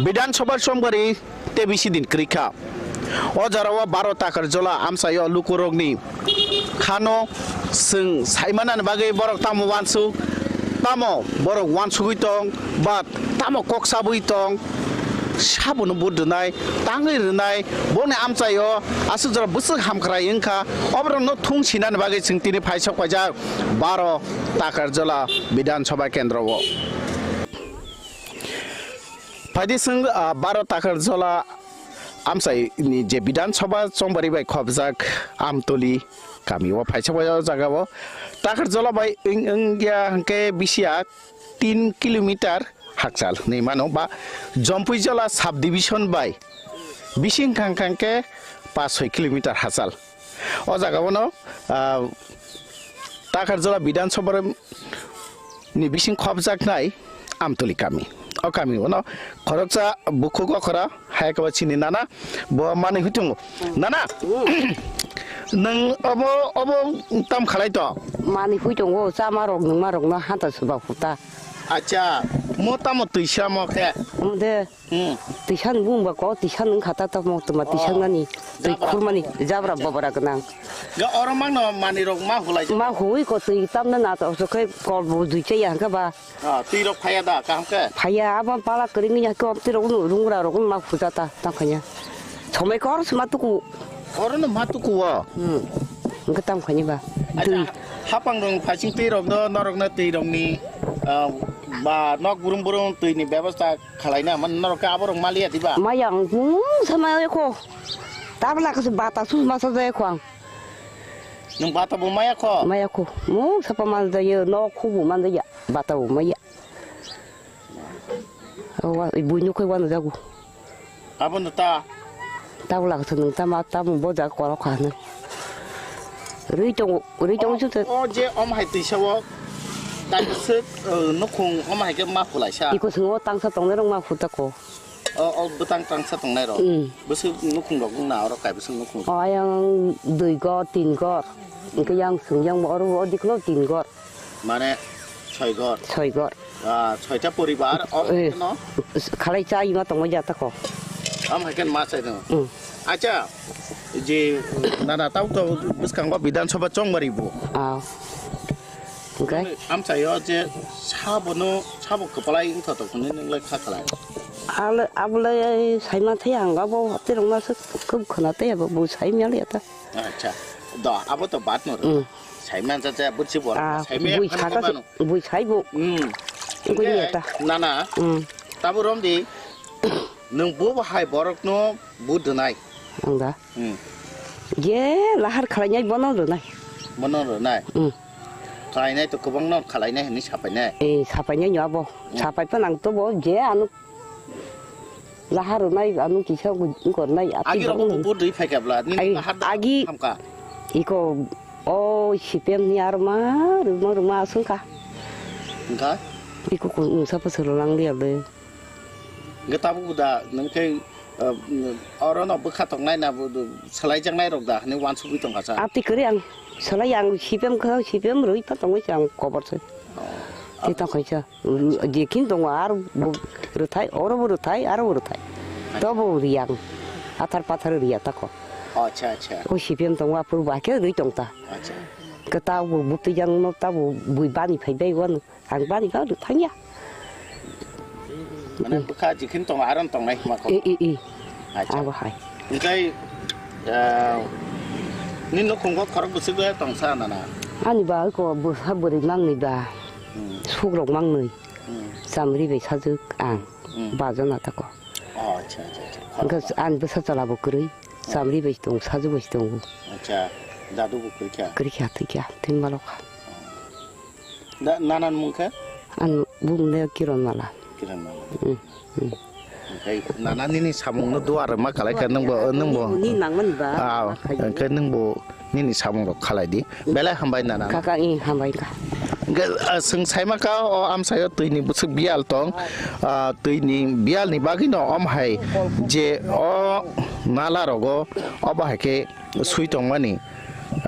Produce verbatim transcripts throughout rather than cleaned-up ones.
Bidhan Sabha chongmari tebisi din kwrwi kha. O jorao baro Takarjola amchaio lukurokni khano chwng saimanani bagwi borok tamo uansuk, tamo borok uansugwi tong, ba tamo kok sabwi tong, sabono vote rwnai, tangwi rwnai, boni amchaio aswk jora bwswk hamkrai wngkha, oborokno thung sinani bagwi chwng tini phaisok paijak baro Takarjola Bidhan Sabha kendro o. Phaidi chwng, ah, baro Takarjola amchaini je Bidhan Sabha chongmari bai khopjak Amtoli kami o phaisa bai o jaga o Takarjola bai wng, wngya hwnkhe bisi ya tin kilometer hakchal hinwi mano ba Jompuijola sub division bai bising khang khang khe pash soi kilometer hakchal. O jaga o no, ah, Takarjola Bidhan Sabha ni bising khopjaknai Amtoli kami. O kami o no khoroksa bukhuk okra hai khe bo chini nana bo manwi hui tongo. Nana, nwng obo, obo tam khalai to? Manwi hui tongo, chama rok, nwngma rok no hata suba huta. Acha, mo tamo twisa mo khe? Omo de. Hmm. Tisa ni bung ba ko, tisa ni wngkha ta tamo tuma tisa Oh. nani, twi Jabra khurmani, bobra. Jabra Acha. bobra gwnang. Ga oro mangno manwi rok ma hulai. Ma hui ko twi tamna na to so khe kol bo dui cha ya hwnkha ba. Ah, twi rok phaya da, kaham khe? Phaya, abo pala kwrwi wngya ko, twi rok no rungra rok ma huja ta, tang khanya. Somai kor sma tuku. Oro no ma tuku o. Hmm. Wngkha tang khanya ba. Acha, Twi. hapang rong phasing twi rok do, norok no twi rok ni, ah, ba nok burum burum twi ni bebostha Khalaina man norok khe aborok maliya diba? Maya ang mung sama eko. Tabla kasu bata sus masa jaya ko ang. Nwng bata bo maya kho? Maya ko. Mung sapa man jaya, no khubu man jaya. Bata bo maya. Awa, ibui nukhoi wano jago. Abo no ta? Tabla kasu nwng tama, tamo boja koro khano. Rui tongo, rui tongo O, chuto. O je om hai twisa o kaisa, eh, nukhung om hai khe ma phulaisa. Iko singo tangsa tongnai rok ma phuta ko. O, o bwtang tangsa tongnai rok. Mm. Bwswk nukhung rok wngna oro kaibwswk nukhung rok. O ayang dui gor, tin gor. Hwnkhe yang sung yang bo oro o diklo tin gor. Mane soi gor. Soi gor. Ah, soita poribar o Eh, no? Khalai cha ima tongma jata ko. Am hai khe ma sai no. Mm. Acha, je nana tau to bwskango Bidhan Sabha chongmari bo. Ah. Hwnkhe? Amchaio je sabono, sabo kwpalai wngthotok hwnwi nwng lai kha khalai. Alo, abo lai saima thai ang abo hapte rok ma se kub khna tei abo bo saimya le ta. Acha. Do, abo to bat no. Mm. Saima cha cha butsi bor. Ah, Saima bui phano saka phano. Bui sai bo. Hmm. Bui Hwnkhe ya ta. Nana. Hmm. Tabo romdi. Nwng bo bo hai borokno but rwnai. Ang da. Hmm. Je lahar khlainai bono rwnai. Bono rwnai. Hmm. Khlainai to kwbang no khlainai hwnwi sapainai. Eh, sapainai no abo. Hmm. Sapai pa nang to bo je ano lahar rwnai ano kisa gornai ati Agi rok bang. Bo rwi phai kabla. Nini Ai, lahar da agi hamka. Iko o C P M ni arma ruma ruma asung ka. Engka? Iko ko mungsa pa solo lang dia be. Engka tabuk da nang khe, eh, oro no bwkha tongnai na bo salai jaknai rok da hwnwi wansugwi tongkha sa. Ati kwrwi ang salai ang C P M kha C P M rwi pa tongwi ang kobor se. Oh. Ti tongkha sa. Jekin tongo, aro bo rwthai, oro bo rwthai, aro bo rwthai. Tobo riyang. Athar pathar riya tako. Acha, acha. O C P M tongo, aphuru ba khe rwi tong ta. Acha. Khe ta bo butui jang no ta bo bui bani phai bai wano. Ang bani ba rwthang ya. Mane bwkha jekin tongo, aro tong nai ma ko. E, e, e. Acha. Abo hai. Engkai, ah, ni nukhungo khorok bwswk le tongsa nana? Ani ba ko bwsa bwrwi mangni ba. Hmm. Sukrok mangni. Hmm. Chamri bai sajwk ang. Hmm. Bajana tako. Oh, acha, acha, acha. Engka ani bwsa chala bo kwrwi. Hmm. Chamri bai tong, sajwk bai tong. Acha. Dadu bo kwrwi kha? Kwrwi kha, thwi kha. Thwi malok kha. Da, nanan mung khe? Ang bung de Kiron Mala. Kiron Mala. Hmm, hmm. Oke, nana nini samung no duar ma kalai khe nung bo, nung bo. Ni nangmani ba. Ah, oke, nung bo nini samung rok khalai di. Belai hambai nana. Kaka, i hambai ka. Ge, ah, sung saima ka o amsayo twi ni bwswk biyal tong. Ah, twi ni biyal ni bagwi no om hai je o nala rogo obo hai khe sui tongmani,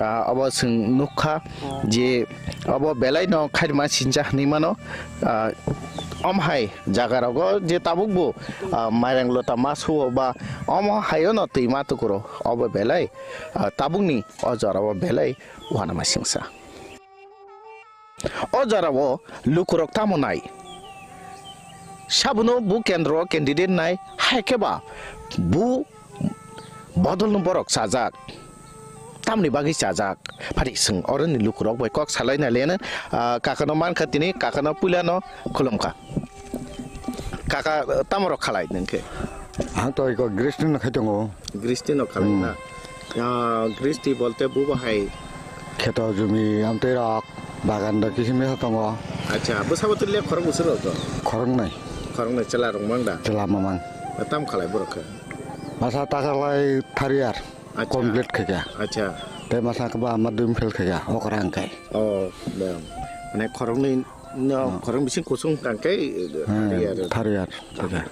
ah, obo chwng nukha je obo belai no khairma sincha hinwi mano, ah, Omo hai jaga rogo je tabuk bo, ah, mairang lota ma suo ba omo haio no twi ma tukuro obo belai, ah, tabukni o jora o belai uanama singsa. O jora o lukurok tamo nai? Sabono bu kendro candidate nai, hai khe ba bu bodolno borok chajak. Tamni bagwi chajak? Phari swng oroni lukurok bai kok salai nai leno, ah, kakano mankha tini, kakano puilano khulumkha. Kaka, tamo rok khalai nung khe? Ang to iko gristi no khai tongo. Gristi no khalai Hmm. na? Ah, gristi bolte bubo hai? Kheto jumi amtwi rok, bagan rok kisim kisa tongo. Acha, bwsabo twi le khorok bwswk rok to? Khorok nai. Khorok nai chwla rok mang da? Chwla mamang. Tam khalai borok khe? Masa takalai thariyar. Acha. Complete khaikha. Acha. Tei masa khe ba ama dum fail khaikha, okra hwnkhe. Oh, bem. Mane khoroknwi no, Hmm. khorok bising kusung hwnkhe, Hmm, thariyar. Thariyar khaikha.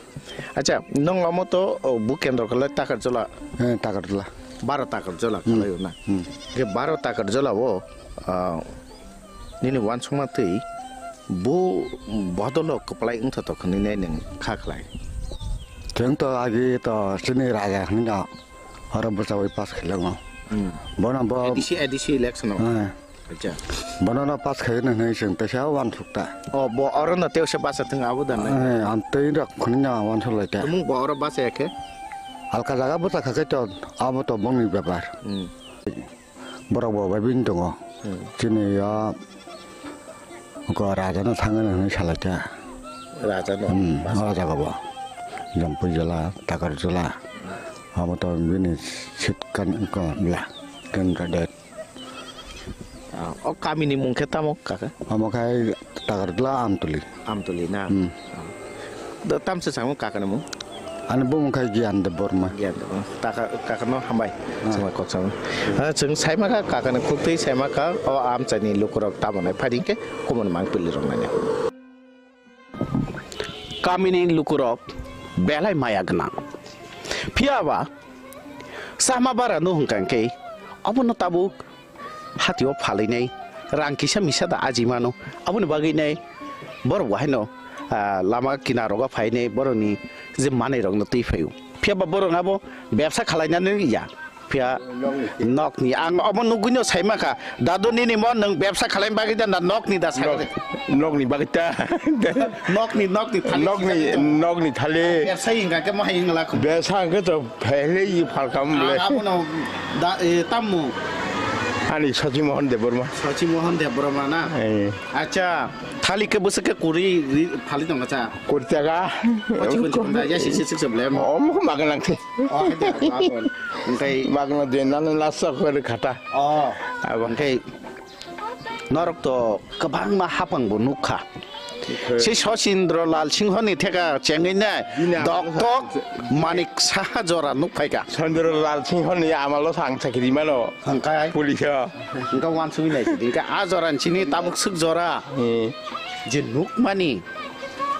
Acha, nong omo to, oh, bu kendro khalai Takarjala. Eh, Takarjala. Baro Takarjala Hmm. khalai na. Hmm. Khe baro Takarjala o, ah, nini wansukma twi bu bodolo kwplai wngthotok hwnwi nai nwng kha khlai. Chwng to agi to chini raja hwnwi no. Oro bwchaui pass khailango. Hmm. Bono bo A D C, A D C election o? Eh. Acha. Bono no pass khaigwno hwnwi chwng teisa uansukta. O, bo oro no teisa basa thung abo da nai? Eh, ang tei rok khwnwi no uansuk laita. Tumung bo oro basa ya khe? Alka jaga bwcha kha khe to, abo to bongni bepar. Hmm. Borok bo bai bini tongo. Hmm. Chini yo Ko raja no thangwi nang hinwi salai kha. Raja no? Hmm, o jaga bo. Jampui jala, Takar jala. Amo to bini seat kan ko bla. Kan ka det. Ah, o kami ni mung khe tamo kaka? Amo khai Takar jala Amtuli. Amtuli na? Hmm. Ah. Do tamse sango kaka ni mung? Ani bumung khai Gyan Debbarma. Gyan Debbarma. Taka, kaka no hambai. Ah. Chwng kok sango. Ah, chwng saima kha kaka ni khuktwi saima kha o amchai ni lukurok tamo nai phai ringkhe kumon mang pili rok nai. Kami ni lukurok belai maya gwnang. Phiya ba sama bara no hwnkha khe obo no tabuk Hatio phalwi nai rang kisa misa da aji mano. Aboni bagwi nai borok bo haino, ah, lama kinaro phai nai borokni je manwi rokno twi phaio. Phiya ba borok abo bebsa khalai nani ya. Phiya nokni ang obo nugwi no sai mankha. Dadu nini mo nwng bebsa khalai bagwi da na nokni da sakhe? Nok-, nokni bagwi ta. Nokni, nokni thali Nokni, kisa nokni thali. Bebsa hinga khe mo hai hinga lakho. Bebsa hwnkhe to Phailai phalkam le. Ang abono da, e, tammo. Ani Sachi Mohan Debbarma. Sachi Mohan Debbarma na? Eh. Acha, thali khe bwswk khe kwrwi ri-, phali tongo cha? Kwrwi taka. Kochi kochi tongo, ya sik sik sik sik le. Omo khe magnang the. Oh, hai de, magnang. Engkai magnang de, nana last khe khata. Oh. Abo. Engkai Norok to kwbangma hapang bo nukha. Nukha. Se Sachindra Lal Singho ni theka chengwi nai Bini doktok hapang Manik Saha jora nukphaikha. Sachindra Lal Singho ni amalo sang chakri mano. Hwnkhe? Police o. Hwnkhe wansugwi nai sidi. Hwnkhe a jora ni sini tabuk swk jora. Hmm. Je nukmani.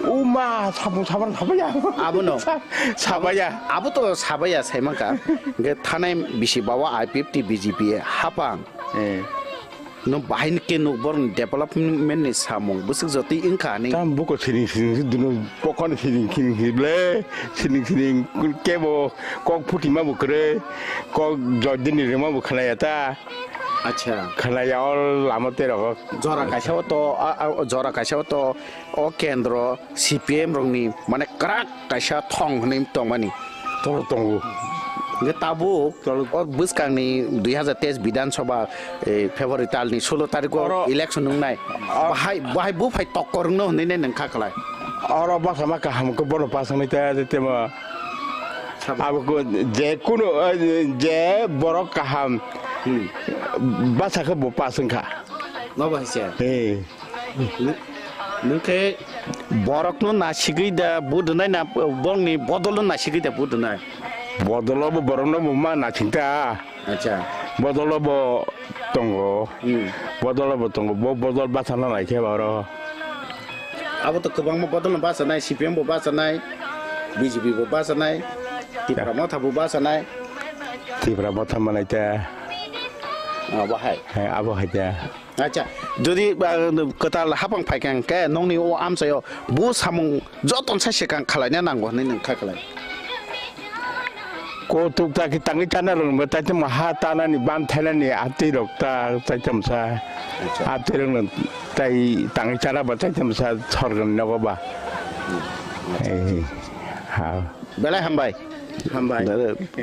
Uma, sabu saban sabaya. Abono. Sa-, sabaya. Abo to sabaya sai mankha. Hwnkhe thanai bisi bawa I P F T B J P hapang. Eh. No bahai khe no borok ni development ni samung bwswk jotwi wngkha ani. Tam buko siring siring se duno pokon siring siring se ble siring siring kebo kok phutima bo kwrwi kok joidini rwma bo khwnaya ta. Acha. Khwnaya o lama tei rogo. Jora kaisa o to, a, a, jora kaisa o to o kendro C P M rokni mane kwrak kaisa thong hwnwi tongmani. Tolo tongo. Hwnkhe tabuk Tolo. O bwskangni dui hazar teis Bidhan Sabha, eh, February talni sulo tarikh o Oro. Election wngnai. Oro. Bahai, bahai buphai tokkor wngno hwnwi nai nang kha khlai. Oro bwsama kaham khe bono pasangni ta temo. Sabo. Abo ko je kuno, eh, je borok kaham Hmm. basa khe bo pas wngkha. Nobo hai se. Eh. Nung-, nung khe borokno nasigwi da budunai na borokni bodolno nasigwi da budunai? Bodolo bo borokno bo ma nasing ta. Acha. Bodolo bo tongo. Hmm. Bodolo bo tongo. Bo bodol bachana nai khe ba oro. Abo to kwbangma bodolno bachanai, C P M bo bachanai, B J P bo bachanai, Tipra Motha bo bachanai. Tipra Motha manai ta. Abo hai. Hai, abo hai ta. Acha, jodi, ah, kwtal hapang phaikha hwnkhe nokni o amchaio bo samung joto sai swkang khwlaina nango hwnwi nwng kha kwlai. Kotuk ta khe tangwi chana rwngbo tai tamo ha tanani ban thainani atwi rok ta tai tamo sa. Acha. Atwi rwngno tai tangwi chana ba tai tamo sa sorkar nogo ba. Hmm. Eh, ha. Belai hambai. Hambai.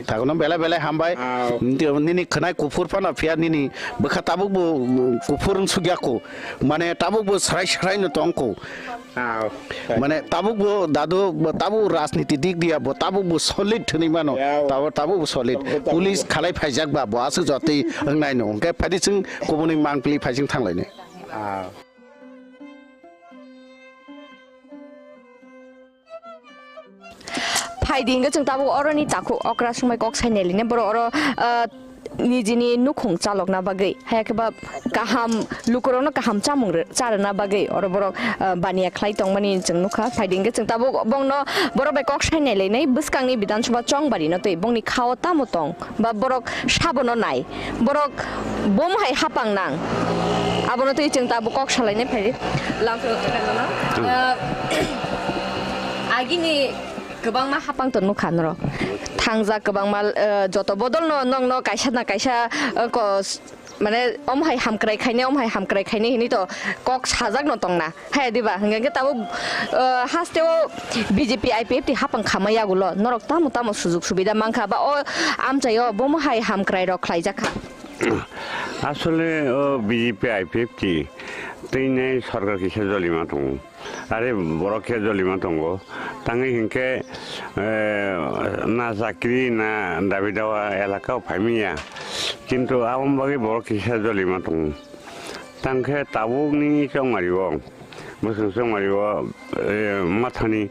Takono belai belai hambai. Aw. Nini khwnai kuphur phano phiya nini bwkha tabuk bo kuphur wng sugya ko. Mane tabuk bo srai srai no tong ko. Aw. Mane tabuk bo dadu bo tabuk rajniti dik dia bo tabuk bo solid thwni mano. Aw. Tabuk tabuk bo solid. Tabuk, tabuk. Police khalai phaijak ba bo aswk jotwi wngnai no. Hwnkhe phaidi chwng kubuni mangpili phaising thanglaini. Aw. Phaidi hwnkhe chwng tabuk oroni takhuk okra swngbai kok sai nailine borok oro, ah, nijini nukhung chalokna bagwi, haya khe ba kaham lukurokno kaham chamung rw-, charwna bagwi oro borok, ah, baniya khlai tongmani chwng nukha. Phaidi hwnkhe chwng tabuk bongno borok bai kok sai nailainai bwskangni Bidhan Sabha chongbari no twi bongni khao tamo tong ba borok sabono nai. Borok bomo hai hapang nang. Abono twi chwng tabuk kok salainai phai ri. Lamsao thangkha nono. Hmm. Ah, agini kwbangma hapang to nukha norok. Thangjak kwbangma, ah, joto bodol no nokno kaisa na kaisa, ah, ko, mane om hai hamkrai khainai, om hai hamkrai khainai hinwi to kok sajak no tongna. Hai diba, hingke tabuk, ah, haste o B J P I P F T hapang khamai yagulo, norok tamo tamo sujug subida mankha ba o amchai o bomo hai hamkrai rok khlaijakha. Asole o B J P I P F T teinai sorkar kisa jolima tongo. Are borok khe jolima tongo. Tangwi hinkhe, eh, na chakri na dabi dawa elaka o phaimiya. Kintu aboni bagwi borok kisa jolima tongo. Tangkhe tabukni chongmario, bwswng chongmario, eh, mathani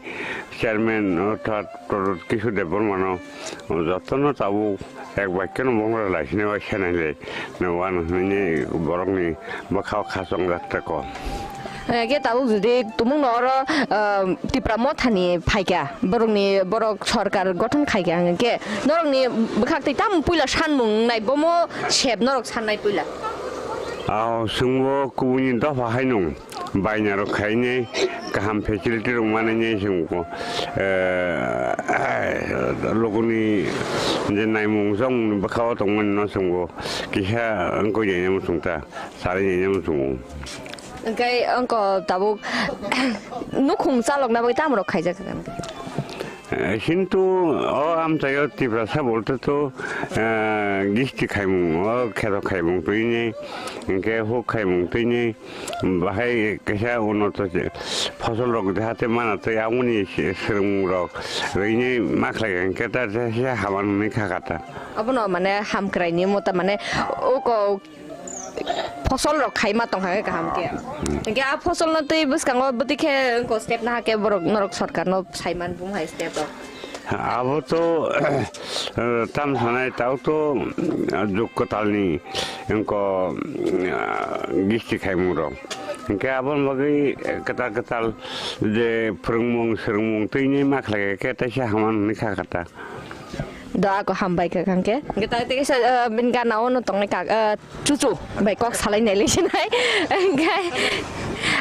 chairman orthat Pradyot Kishore Debbarmano jotono tabuk ek bakkeno bongra laisini bai senai le no wan hwnwi borokni bwkhao kha chongjak tei ko. Eh, khe tabuk jodi tumungno oro, ah, Tipra Mothani phaikha, borokni, borok sorkar gothon khaikha hwnkhe norokni bwkhaktwi tamo puila sanmung wngnai bomo sep norok sannai puila. Aw, chwngbo kubuni dopha haino bainarok khainai, kaham facility rok manai nai chwngbo, eh, logoni je naimung jokmungni bwkhao tongmani no chwngbo kisa wngkoi nai muchung ta, salai nai muchungo. Hwnkhe wngkha tabuk nukhung chalokna bagwi tamo rok khaijak kha? Eh, kintu o amchaio Tiprasa bolte to, eh, gisti khaimung, o kheto khaimung twi nei, hinkhe huk khaimung twi nei, bahai kaisa unoto je phosol rok jahate mana tei amoni se-, swrwngmung rok rwinei ma khlai hinkhe ta se hama nungni kha kha ta. Abono mane hamkraini mota mane uko phosol rok khaima tongkha khe kaham khe. Hinkhe a phosol no twi bwskango bwtwi khe wngkha step nahakhe borok norok sorkar no saiman bumhai step rok. Abo to, eh, tam sanai tao to, eh, juk kwtalni wngkha, eh, gisti khaimung rok. Hinkhe aboni bagwi kwtal kwtal je phwrwngmung swrwngmung twi nai ma khlai khe teisa hama nungni kha kha ta. Do ako hambai kha kangke. Hinkhe ta tei kaisa, eh, bini gana ono tongnai kak, eh, chuchu bai kok salai nai lisinai. Hinkhe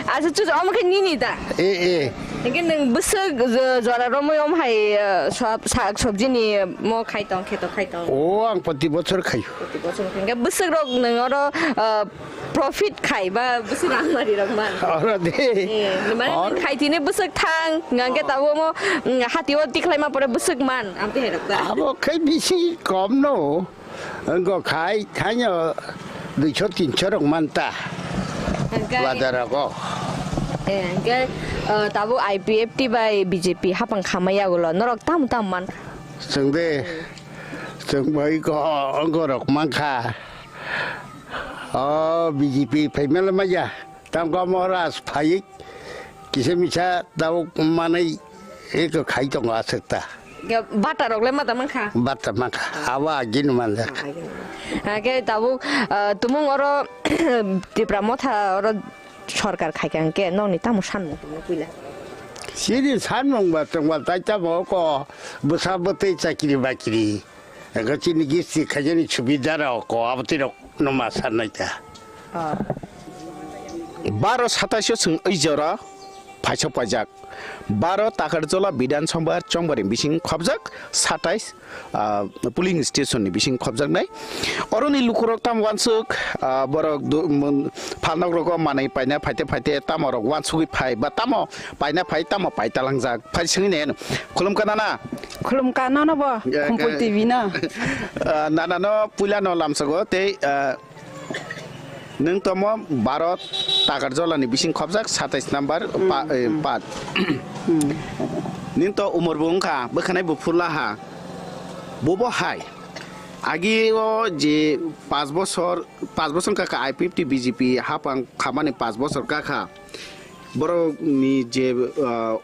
asa chuchu omo khe nini da? Eh, eh. Hinkhe nwng bwswk jo-, jora romwi om hai, eh, sab-, sak sobji ni mo khai tong, kheto khai tong? O, ang proti bochor khaio. Proti bochor khai. Hinkhe bwswk rok nwng oro, eh, profit khai ba bwswk rang mari rok man. Oro de. Eh, mane or khai tini bwswk thang, hingke tabuk mo, mm, hati o tikhlai ma pore bwswk man, amtwi hai rok da. Abo khai bisi kom no. Wngkha khai thaino duiso tinso rok man ta. Hingke bazar rogo. Eh, hingke, eh, tabuk I P F T bai B J P hapang khamai yagulo, norok tamo tamo man? Chwng de, chwng bai ko, wngkha rok man kha. O B J P phaimale maya, tamo khe omo oro as phai kisa misa tabuk manwi eko khai tongo aswk ta. Bata rok le ma ta mankha? Bata mankha, abo agini manjak. Ah, agini. Ah, khe tabuk, ah, tumung oro Tipra Motha oro sorkar khaikha hwnkhe nokni tamo sanmung tongno puila? Chini sanmung ba tongba tai tamo ko bwsa bwtwi chakri bakri. Ego chini gisti khaijani subida rok ko abotwi rok no ma sanai ta. Ah. Baro satais o chwng ui jora phaisok paijak. Baro Takarjola Bidhan Sabha chongbarni bising khobjak satais, ah, polling station ni bising khobjaknai. Oroni lukurok tamo wansuk, ah, borok du-, mun-, phalnok rogo manwi paina phaite phaite tamo rok wansugwi phai ba tamo paina phai tamo pai talangjak phai swngwi nai ano. Khulumkha nana. Khulumkha nono bo, eh, Khumpui ke-, T V no. Ah, nana no puila no lamsago tei, ah, Nwng tomo Bharat Takarjola ni bising khobjak satais number pa-, eh, pat. Nwng to umor bo wngkha, bwkhanai bo phurla ha. Bobo hai. Agi o je pas bosor, pas bosor kaka I P F T B J P hapang khamani pas bosor kaka. Borok ni je, ah,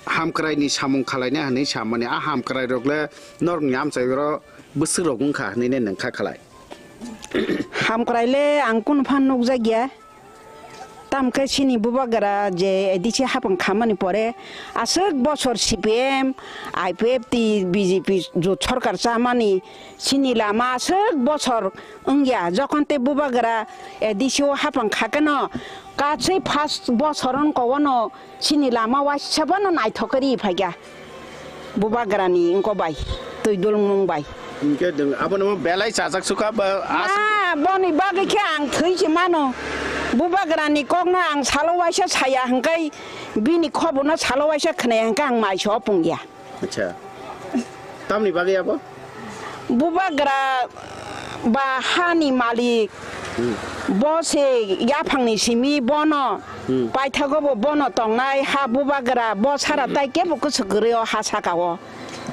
hamkrai ni samung khalaina hinwi samani, a hamkrai rok le norok ni amchai oro bwswk rok wngkha hinwi ne nwng kha khalai. Hamkrai le ang kunu phan nukjakya. Tamkhe chini bubagra je A D C hapang khamani pore aswk bosor C P M, I P F T, B J P jot sorkar chamani chini lama aswk bosor wngya. Jokhon tei bubagra A D C o hapang khakeno katswi first bosor wngkha ono chini lama waisa bono naithok khe ri phaikha. Bubagrani wngkha bai, twi dulmung bai. Hwnkhe nwng abono belai chajak sukha ba as- Ah, boni bagwi khe ang thwi se mano. Bubagrani kokno ang salo waisa saya hwnkhe bini khobono salo waisa khwnaya hwnkhe ang mai so pungya. Acha. Tamni bagwi abo? Bubagra ba hani malik, hmm, bo se yaphangni simi bono, hmm, paithago bo bono tongnai ha bubagra, bo sara, hmm, tai kebo kwchwk kwrwi o ha saka o.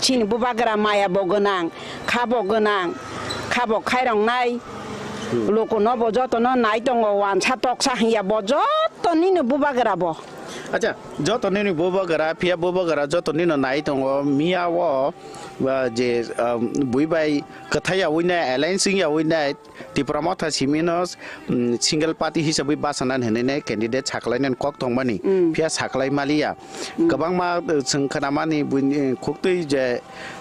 Chini bubagra maya bo gwnang, kha bo gwnang, kha bo khairongnai, hmm, lukuno bo jotono nai tongo, wansa toksa hinya bo joto nini bubagra bo. Acha, joto nini bubagra, phiya bubagra joto nino nai tongo, miya o, ah, je, ah, bui bai kwthai ya wina, alliance ya wina, Tipra Motha simino, mm, single party hisabwi basanani hinwi candidate saklainani kok tongmani, mm, phiya saklai maliya. Mm. Kwbangma, uh, chwng khwnamani buini, uh, khuktwi je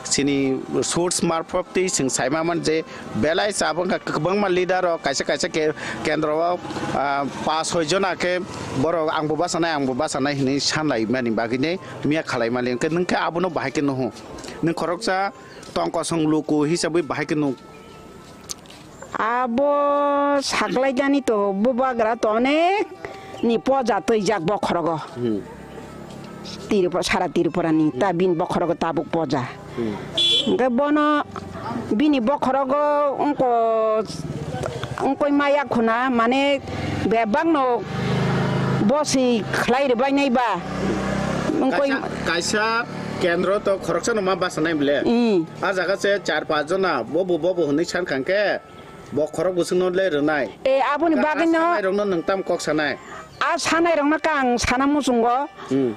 chini source marphop twi chwng saima man je belai chabwngkha kwbangma leader rok kaisa kaisa ke-, kendro o, uh, pas soi jona khe borok angbo basanai, angbo basanai hinwi sanlaimani bagwini miya khalai mali. Hwnkhe nwng khe abono bahai khe nuhu. Nwng khoroksa tong kosong luku hisabwi bahai khe nuk. Abo saklaijani to bubagra to onek ni poja twijak bokhorogo. Hmm. Tripura, sara Tripura ni ta, hmm, bini bokhorogo tabuk poja. Hmm. Hwnkhe bono bini bokhorogo wngko, wngkoi maya khuna mane bebakno bosi khlai rwbainai ba. Wngkoi kaisa, kaisa kendro to khoroksano ma basanai bole. Hmm. A jaga se char panch jona bobo bobo hwnwi san kha hwnkhe bo khorok bwswkno le rwnai. E, aboni bagwino sanai rokno nwng tam kok sanai? A sanai rokno khe ang sana muchungo. Hmm.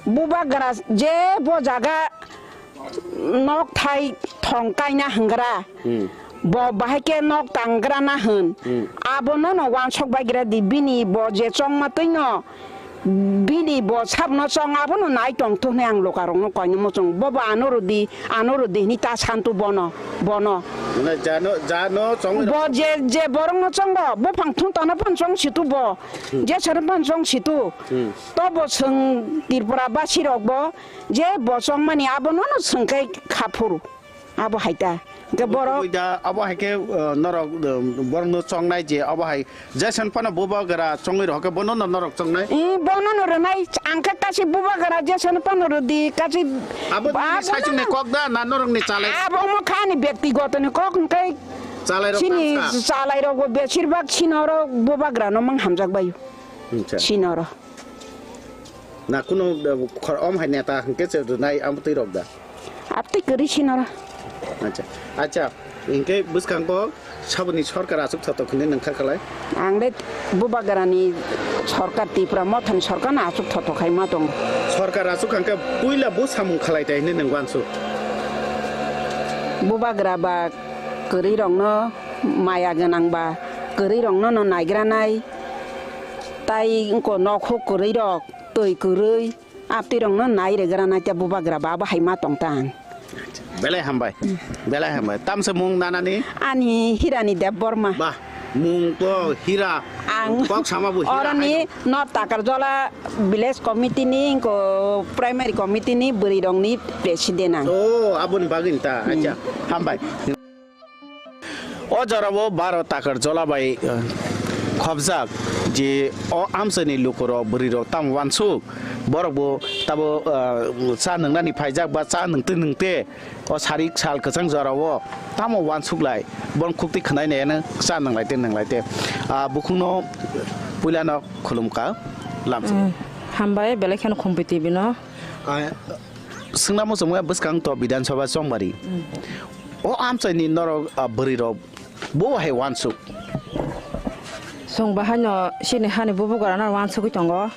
Bubagra je bo jaga nok thai thong kaina hwngra. Hmm. Bo bahai khe nok tangrana hwn. Hmm. Abono no wansok baigra di bini bo je chongma twino. Bini bo sabno chong abono nai tong thung hwnwi ang lukarokno koino muchung. Bobo ano rwdi, ano rwdi hwnwi ta santu bono, bono. Mane jano, jano chong. Bo je, je borokno chongo, buphang thung tano phano chong situ bo. Hmm. Jesero phano chong situ. Hmm. Tobo chwng Tripura basirokbo je bo chongmani abono no chwng khe kha phuru. Abo hai ta. Hwnkhe borok. Abo hai khe, uh, norok, uh, borokno chongnai je abo hai Jason phano bubagra chongwi rw khe bono no norok chongnai? Ee, bono no rwnai. Ang khe kasi bubagra Jason phano rwdi, kasi. Abo nini saichung ni kok da na norok ni chalai? Abo omo kha ani byaktigoto ni kok hwnkhe. Chalai rok chini tangsa? Chalai rok bo besir bak chini oro bubagra no mang hamjak bai. Acha. Chini oro. Na kunu, eh, khor-, om hai neta hwnkhe se rwnai amtwi rok da? Amtwi kwrwi sinoro. Acha, acha, hwnkhe bwskango saboni sorkar aswk thotok hwnwi nwng kha khlai? Ang le bubagrani sorkar, Tipra Mothani sorkarno aswk thotok hai ma tongo. Sorkar aswk hwnkhe puila bo samung khlai tai hwnwi nwng uansuk? Bubagra ba kwrwi rokno maya gwnang ba kwrwi rokno no naigranai. Tai wngkha nok huk kwrwi rok, twi kwrwi, amtwi rokno nai rwgranai tei bubagra ba abo hai ma tong tang. Belai hambai, belai hambai. Tamsa mung nanani? Ani Hirani Debbarma. Bah, mung to Hira. Ang kok sama bo hira oroni hai no Takarjola village committee ni, ingko primary committee ni bwrwi rok ni president ang. Oh, aboni bagwi ta. Hmm. Acha, hambai. O jorao baro Takarjola bai, eh, khobjak je o amchaini lukurok bwrwirok tamo wansuk, borok bo tabo, eh, cha nwngnani phaijak ba cha nwngtwi nwngte o sarik sal kwchang jorao tamo wansuk lai, borok khuktwi khwnai nai ano cha nwnglai te nwnglai te. Ah, bukhukno puilano khulumkha lamsa. Mm, hambai belai kheno Khumpui T V no. Ah, swngna muchungma bwskang to Bidhan Sabha Chongbari. Mm. O amchaini norok, ah, bwrwirok bo hai wansuk. Chwng bahaino chini hani bubagrano wansugwi tongo.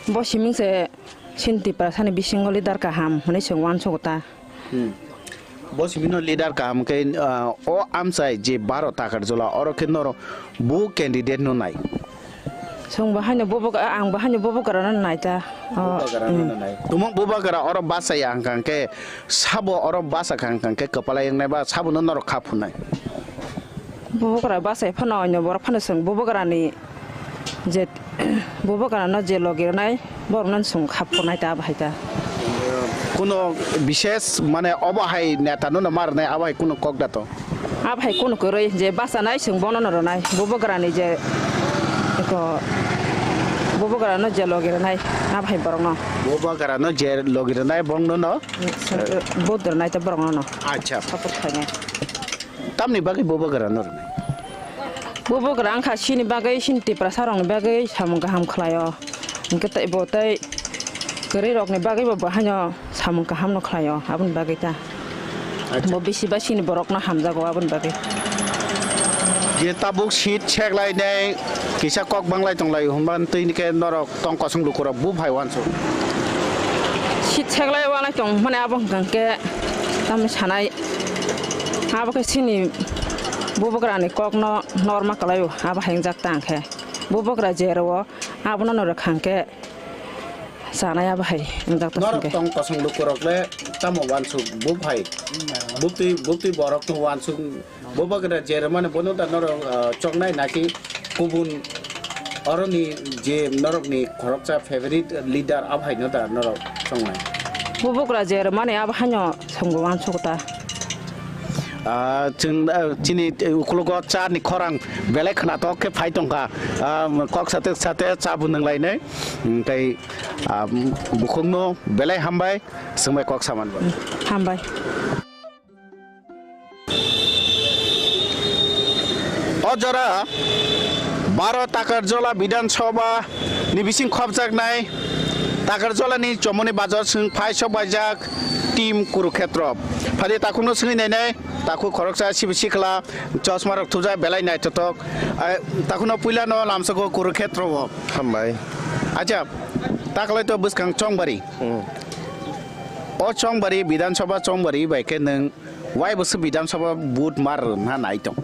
Bo siming se chini Tiprasani bisingo leader kaham hwnwi chwng wansugo ta. Hmm. Bo simino leader kaham khe, ah, o amchai je baro Takarjola oro khe norok bo candidate no nai. Chwng bahaino bubagra, ang bahaino bubagrano nai ta. O, bubagrano hmm. Nai. Tumung bubagra oro bachaya hwnkha khe sabo oro bachakha hwnkha khe kwpala wngnai ba sabono norok kha phunai. Bubagra bachai phano onyo borok phano chwng bubagrani je bubagrano je logi rwnai borokno chwng kha phunai ta abo hai ta. Kuno bishes mane obo hai neta no ma rwnai abo hai kuno kok da to. Abo hai kuno kwrwi je bachanai chwng bono no rwnai bubagrani je eko bubagrano je logi rwnai abo hai borokno. Bubagrano je logi rwnai borokno no. Vote rwnai ta borokno no. Acha. Support khainai. Tamni bagwi bubagrano rwnai? Bubagra wngkha chini bagwi, chini Tiprasa rokni bagwi samung kaham khlaio. Hwnkhe tei bo tei kwrwi rokni bagwi bo, bo haino samung kaham no khlaio, aboni bagwi ta. Acha. Bo bisi ba chini borokno hamjago aboni bagwi. Je tabuk seat seklainai kisa kok banglai tonglai hwnba twi khe norok tong kosong lukurok bo phai wansuk. Seat seklai walai tong hwnmani abo hwnkha khe tamni sanai abo khe chini bubagrani kokno norma kwlaio abo hai wngjak ta hwnkhe bubagra je rwo abono no rwkha hwnkhe chanai abo hai wngjak ta hwnkhe. Norok tong kosong lukurok le tamo wansuk bo phai bubtwi bubtwi borok no wansuk. Bubagra je rwmani bono da norok, ah, choknai naki kubun oroni je norokni khoroksa favorite leader abo haino da norok chongnai? Bubagra je rwmani abo haino chwngbo wansuk ta. Ah, chwng, ah, chini, eh, ukologo cha ni khorang belai khwnathok khe phai tongkha. Ah, kok sate sate cha bo nwnglainai. Tei, ah, bukhukno belai hambai, swngbai kok saman bo. Hambai. O jora baro Takarjola Bidhan Sabha ni bising khopjaknai Takarjola ni Chomoni Bazar sing phai sok baijak team Kurukhetro. Phadi takhukno swngwi nainai, takhuk khoroksa sibi sikla chosma rok thupjak belai naithothok. Ai, takhukno puila no lamsoko Kurukhetro o. Hambai. Acha, taklai to bwskang Chongbari. Hmm. O Chongbari, Bidhan Sabha Chongbari bai khe nwng wai bwswk Bidhan Sabha vote mar rwna nai tong?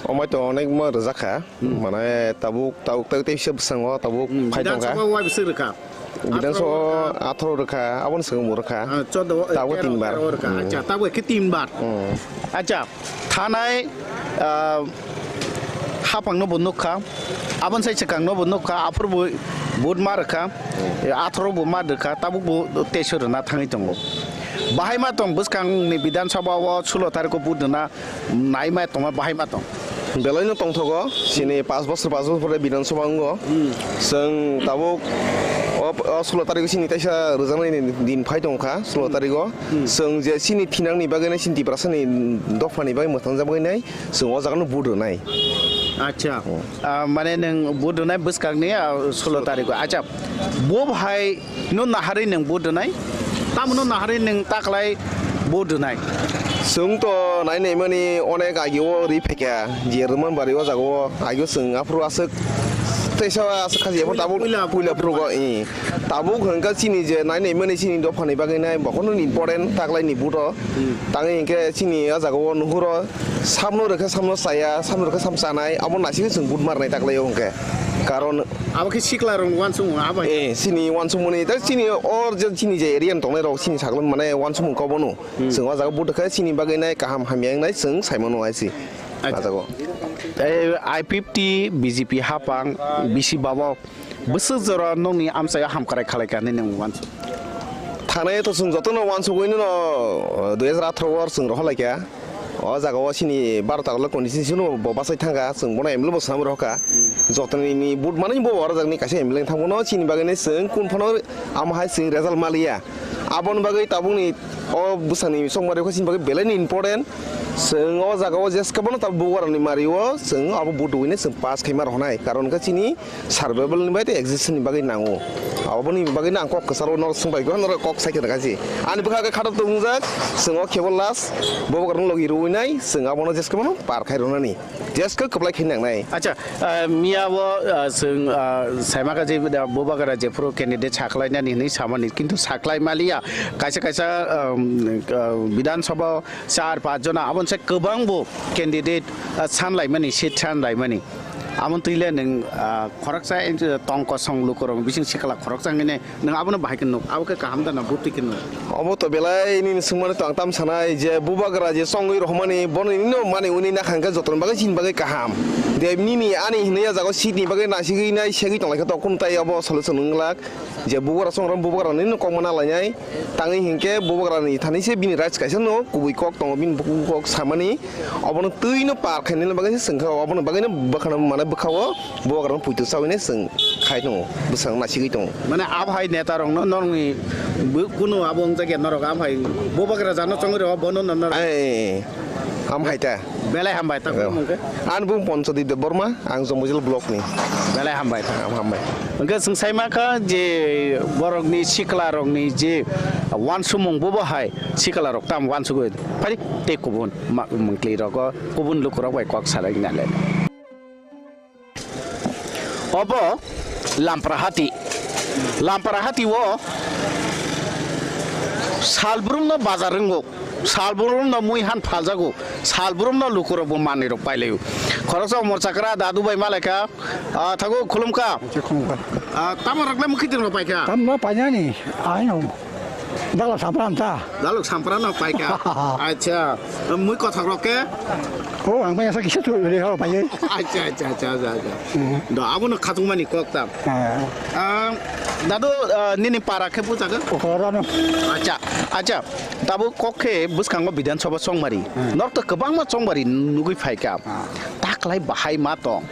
Omai to onek ma rwjak kha. Hmm. Mane tabuk, tabuk, tabuk teisa bwskango tabuk hmm, phai Bidhan tongkha. Sabha wai bwswk rwkha? Bidhan Sabha atharo rwkha, aboni swkang bo rwkha. Ah, chauda, tabuk tero, tinbar. Tero rwkha. Hmm. Acha, tabuk khe tinbar. Hmm. Acha, thanai, ah, hapang no bo nukha, aboni sai swkang no bo nukha, aphuru bo vote ma rwkha, atharo bo ma rwkha, tabuk bo teisa rwna thangwi tongo. Bahai ma tong bwskang ni Bidhan Sabha o sulo tarikh o vote rwna nai ma tongma bahai ma tong? Belai no tongthogo, chini pas bosor pas bosor pore Bidhan Sabha wngo. Hmm. Chwng tabuk o, o sulo tarikh o chini teisa rwjaknai ni din phai tongkha, sulo tarikh o. Hmm. Chwng je chini thinang ni bagwi no chini Tiprasa ni dopha ni bagwi mwthangjaknai. Chwng o jaga no vote rwnai. Acha. Hmm. Ah, mane nwng vote rwnai bwskang ni, ah, sulo tarikh o. Acha, bo hai no naharwi nwng vote rwnai? Tamo no naharwi nwng taklai vote rwnai? Chwng to nai nai mani onek agi o ri phaikha, je rwman bari o jaga o agi o chwng aphuru aswk teisa aswk khaji aphuru tabuk puila, puila puila phuru go, eh. Tabuk hwnkha chini je nai nai mani chini dopha ni bagwi nai bokhorno ni important taklai ni vote o. Hmm. Tangwi hinkhe chini o jaga o nuhuro. Samno rwkhe samno chaya, samno rwkhe sam chanai, abo naisingwi chwng vote marnai taklaio hwnkhe. Karon abo khe sikla rok uansukmung abo hai. Eh, chini uansukmani, tei chini o je chini je area ni tongnai rok chini sakno mane uansukmung kobono. Hmm. Chwng o jaga vote khe chini bagwi nai kaham hamya wngnai chwng saimano hai se. Acha. Achago. Tei I P F T, B J P hapang, bisi babo bwswk jora nokni amchaio hamkrai khalai kha hinwi nwng uansuk? Thanai to chwng jotono uansugwi no, dui hajar atharo o chwng rohor lai kha. O jaga o chini baro tarlo constituency no bo bachai thang kha, chwng bono M L A bo swnam rohor kha. Jotoni ni vote manwi bo oro jagni kaisa M L A thang bono chini bagwi no chwng kun phano amo hai chwng result maliya. Aboni bagwi tabukni o bwsani chongmari khe chini bagwi belai ni important. Chwng o jaga o jeska bono tabuk bubagrani mari o chwng abo vote wine chwng pass khaima rohonai. Karon khe chini survival ni bai tei existence ni bagwi nango. Aboni bagwi no ang kok kwcharo norok swng bai khe norok kok sai khe rwkha si. Ani bwkha khe khato tubungjak chwng o kebo last bubagrani logi rwinai chwng abono jeska bono par khai rwnani. Jeska kwplai khe nangnai. Acha, ah, miya bo, ah, chwng, ah, saimaka je, ah, bubagra jephuru candidate saklainani hinwi samani, kintu saklai maliya. Kaisa kaisa, um, ah, Bidhan Sabha char panch jona, aboni se kwbang bo candidate, ah, sanlaimani, seat sanlaimani. Aboni twi le nwng, ah, khoroksa, eh, tong kosong lukurok bising sikla khoroksa hwnwi Nwng abono bahai khe nuk, abo khe kaham da na bwtwi khe nuk? Obo to belai nini swngmani to ang tam sanai je bubagra je chongwi rohormani bono nini no mani uni nakhang khe jotono bagwi chini bagwi kaham. De nini ani hinwi a jaga seat ni bagwi nasigwi nai segwi tonglaikha to kunu tai obo solution wng glak. Je bubagra chongrok bubagra nini no kokma nalainai tangwi hinkhe bubagra ni thani se bini rights kaisa no kubui kok tongo bini bukhuk kok samani. Obono twi no par khainani bagwi se chwng kha, obono bagwi no bwkhano mane bwkha o bubagra no puitu chawi nai chwng khai tongo, bwskango nasigwi tongo. Mane abo hai neta rok no norokni bo-, kunu abo wng jakya norok abo hai bubagra jano chongwi rw bono no norok. Ai, am hai ta. Belai hambai ta. Ani bung Ponchadip Debbarma, ang Jomojil block ni. Belai hambai ta. Am hambai. Hwnkhe chwng sai mankha je borokni sikla rokni je wansukmung bobo hai sikla rok tam wansugwi phari tei kubun ma-, mungtli rogo kubun lukurok bai kok salai nale. Obo Lamprahati. Lamprahati o salbrumno bazar wngo, salbrumno mui han phaljago, salbrumno lukurokbo manwirok pailaio. Khoroksa umor chakra dadu bai malaikha, ah, thago khulumkha. Khulumkha. Ah, tamo rokle mukhitirno paikha? Tamno painani, aino. Dalok sampran ta. Dalok sampran no paikha. Acha, mui kothok rok ke? O, ang pai asa kisa tu re ho pai. Acha, acha, acha, acha, acha. Hmm. Do, abono khatung mani kok tam. Ah. Ah, dadu, ah, nini para khe bujago? Okoro no. Acha, acha. Tabo kok khe bwskango Bidhan Sabha chongmari. Hmm. Norok to kwbangma chongmari nugui phaikha. Ah. Taklai bahai ma tong.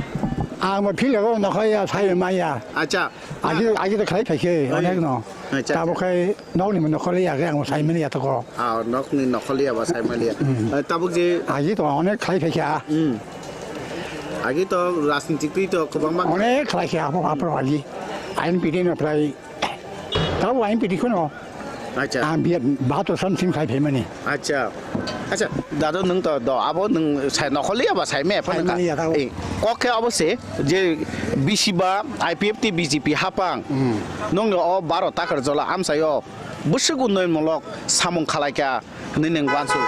Ang bo philego nokhai ya, sai maya. Acha. Agi, agi to khlai phaikhe, onek no. Acha, acha. Tabo khai nokni nokholi ya, ang sai mani ya to ko. Ah, nokni nokholi ya ba sai mani ya. Hmm. Eh, tabuk je. Agi to onek khlai phaikhe. Hmm. Agi to rajnitik twi to kwbangma. Onek khlai khe apo, apo agi. Ain pidi no khlai. Tabo ain pidi kono. Acha. Ang biya bahator san sim khai phaimani. Acha. Acha, dadu nwng to do, abo nwng sai nokholi ya ba sai me phano ka. Sai mani ya tabo. Eh, kok khe abo se je B C ba I P F T B J P hapang. Hmm. Nwng o baro takar jola amsai o bwswk unnoi mulok samung khalai kha hinwi nwng uansuk.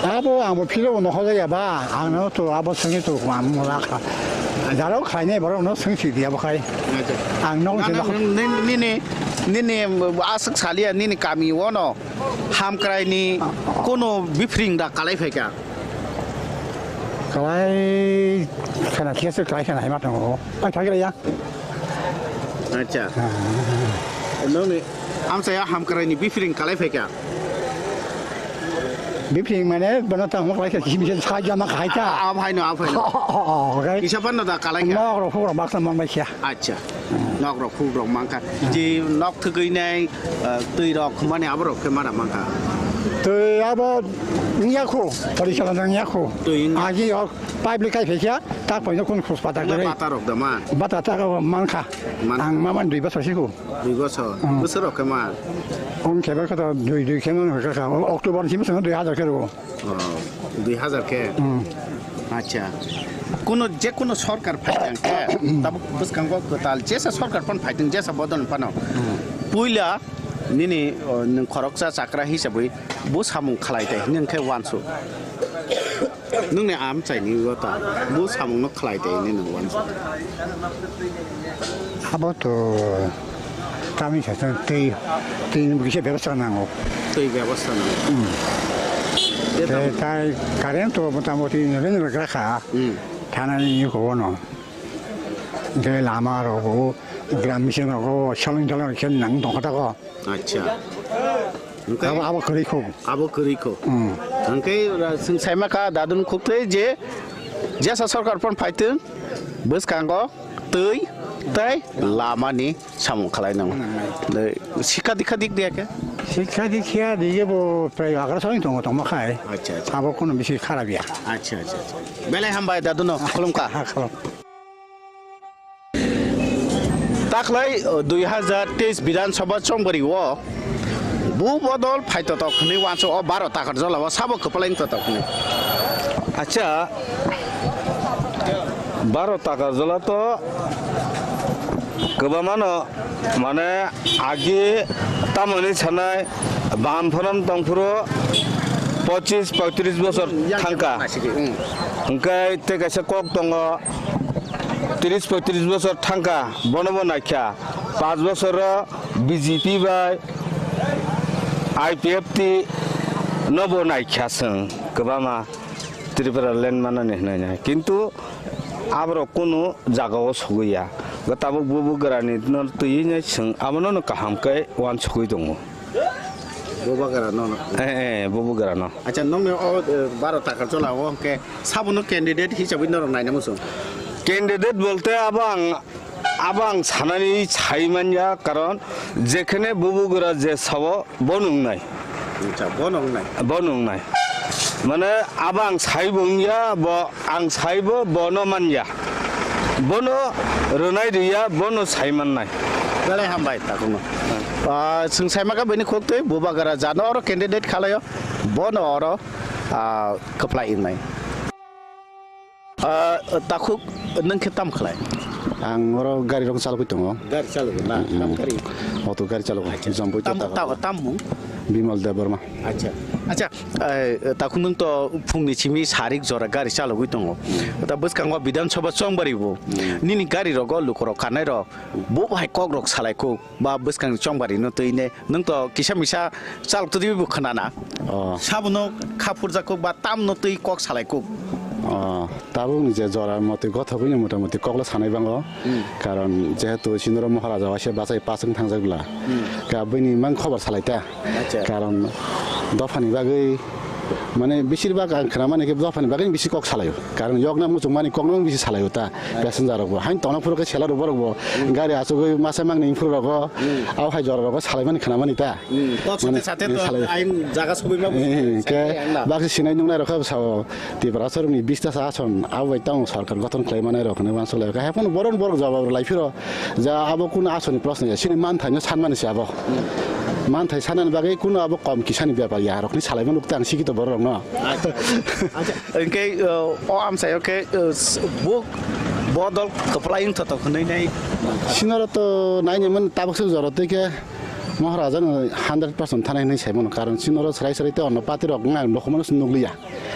Abo ang bo philo no hojai ya ba, ang no to abo swngi to ang mo la kha. Jaro khainai borok no swngsi di abo khai. Acha. Ang nok na, je na, nok nini, nini, nini aswk saliya nini kami o no. Hamkraini kono bifring da kalai phaikha. Kalai khana khe se kalai khana hai ma tongo. Ang thagre ya. Acha. Ah. Noni amsa ya hamkraini bifring kalai phaikha. Bifring mane bana ta mo kalai kha kimi sa jama khai ta. Am hai no, am hai no. Oh, oh, oh, okay. Kisa pan no da kalai kha. Nok ro phok ro baksa man bai kha. Acha. Nok rok, phuk rok mankha. Je nok thwgwi nai, ah, twi rok khumani abo rok khe mana mankha. Twi abo wngya khu, porichalo wngya khu. Twi wng- Agi o pipe le kai phaikha, tak paino kun khus pata kwrwi. Bata rok da ma? Bata ta mankha. Man- Ang maman dui bosor sikhu. Dui bosor. Hmm. Bosor rok khe ma? Ong khe ba kha dui dui khe no kha kha. October simi sano dui hajar khe rw. Oh, dui hajar khe? Hmm. Acha. Kuno, je kuno sorkar phaitang khe, hmm, tabuk bwskango kwtal jesa sorkar phan phaitang, jesa bodol phano. Hmm. Puila nini, oh, nwng khoroksa chakra hisabwi bo samung khlai tai hinwi khe uansuk. Nwngni amchaini o ta bo samungno khlai tai hinwi nwng uansuk. Abo to tamni sa twi, twi ni kisa bebostha nango. Twi bebostha nango. Hmm. Tei tai current to motamoti nini rwgra kha. Hmm. Thanani ni kono. Tei lama rogo, gram mission rogo, salon salon khe nang tong kha ta ko. Acha. Abo, abo kwrwi kho. Abo kwrwi kho. Hmm. Hwnkhe ora chwng saima kha dadun khuktwi je jesa sarkar phano phaitwng bwskango twi tei lamani samung khlai nango. Sikha dikha dik diya khe? Sikha dikha diye bo prai agra soni tongo tongma khai. Acha, acha. Abo kono bisi kharap ya. Acha, acha, acha. Belai hambai daduno khulumkha. Ha, khulum. Taklai, uh, dui hazar teis Bidhan Sabha chongbari o bu bodol phaitotok hwnwi uansuk o baro takar jala o sabo kwplai wngtotok hwnwi. Acha, baro takar jala to kwbangmano, mane, agi tamoni sanai bam phorom tongphuru pochis poitris bosor thangkha. Hwnkhe tei kaisa kok tongo, tris poitris bosor thangkha, bono bo naikha. Panch bosor o B J P bai I P F T no bo naikha chwng kwbangma Tripura land manani hwnwi nai. Kintu aborok kunu jagao sogwi ya. Tabuk bubugrani no twiwi nai chwng abono no kaham khe uansugwi tongo. Bubagra no, no. Eh, eh, bubugra no. Acha, nongni o, eh, baro takar jala o hwnkhe sabono candidate hisabwi norok naina muchung? Candidate bolte abo ang, abo ang sanani sai manya, karon jekhene bubugra je sao bo nungnai. Acha, bo nungnai. Bo nungnai. Mane abo ang sai bo wngya, bo ang sai bo, bono manya. Bono rwnai rwya, bono sai mannai. Belai hambai takhukno. Ah, chwng saima kha bini khuktwi bubagra jano oro candidate khalaio. Bono oro, ah, kwplai wngnai. Ah, takhuk, nwng khe tam khlai? Ang oro gari rok chalogwi tongo. Gari chalogwi na? Mm, mm. Tam gari? Auto gari chalogo. Acha. Jambui tam, to tam, tam mung? Bimal Debbarma. Acha. Acha, eh, takhuk nwng to phungni simi sarik jora gari chalogwi tongo. Mm. Ta bwskango Bidhan Sabha chongbari bo. Mm. Nini gari rogo lukorok kanai rok. Bo bahai kok rok salai kuk. Ba bwskang chongbari no twi ne, nwng to kisa misa chalok twi bo khwnana. Oh. Sabono kha phurjakuk ba tamno twi kok salaikuk. Oh, tabukni je jora motwi gothogwino motamoti koklo sanai bango. Hmm. Karon jehetu sinoro Maharaja waisa bachai paswng thangjak bwla. Hmm. Ka bini mang khobor salai ta. Acha. Karon dophani bagwi, mane, besir bak ang khwnamani khe dophani bagwi bisi kok salaio. Karon yokna muchungmani kokno bisi salaio ta. Passenger rokbo. Hain tongna phuru khe seller rok borokbo. Hmm. Gari achugwi masa mangni phuru rogo. Hmm. Abo hai jora rogo salaimani khwnamani ta. Hmm. Kok mane, sate sate eh, to salai. Ain jaga sugwi ma eh, eh, buji. Ke ang na. Baksa sinai nungnai rok khe sao Tiprasa rokni bista sa ason abo bai tamo sarkar gothon khlai manai rok hwnwi uansuk lai. Khe haphano boron borok jawab lai phiro. Ja abo kunu asoni proshno ya. Sini manthaino sanmani se abo. Hmm. Manthai sanani bagwi kunu abo kom kisani bepar ya. Rokni salaimano tang sikito borok rokno. Acha, acha. Hwnkhe, uh, o amchaio khe, uh, s-, bo bodol kwplai wngthotok hwnwi nai. Sinoro to nainimani tabuk se jora twi khe Maharaja no hundred percent thanai hwnwi sai mano, karon sinoro srai srai tei onno party rok wngna nokhumo no nukliya.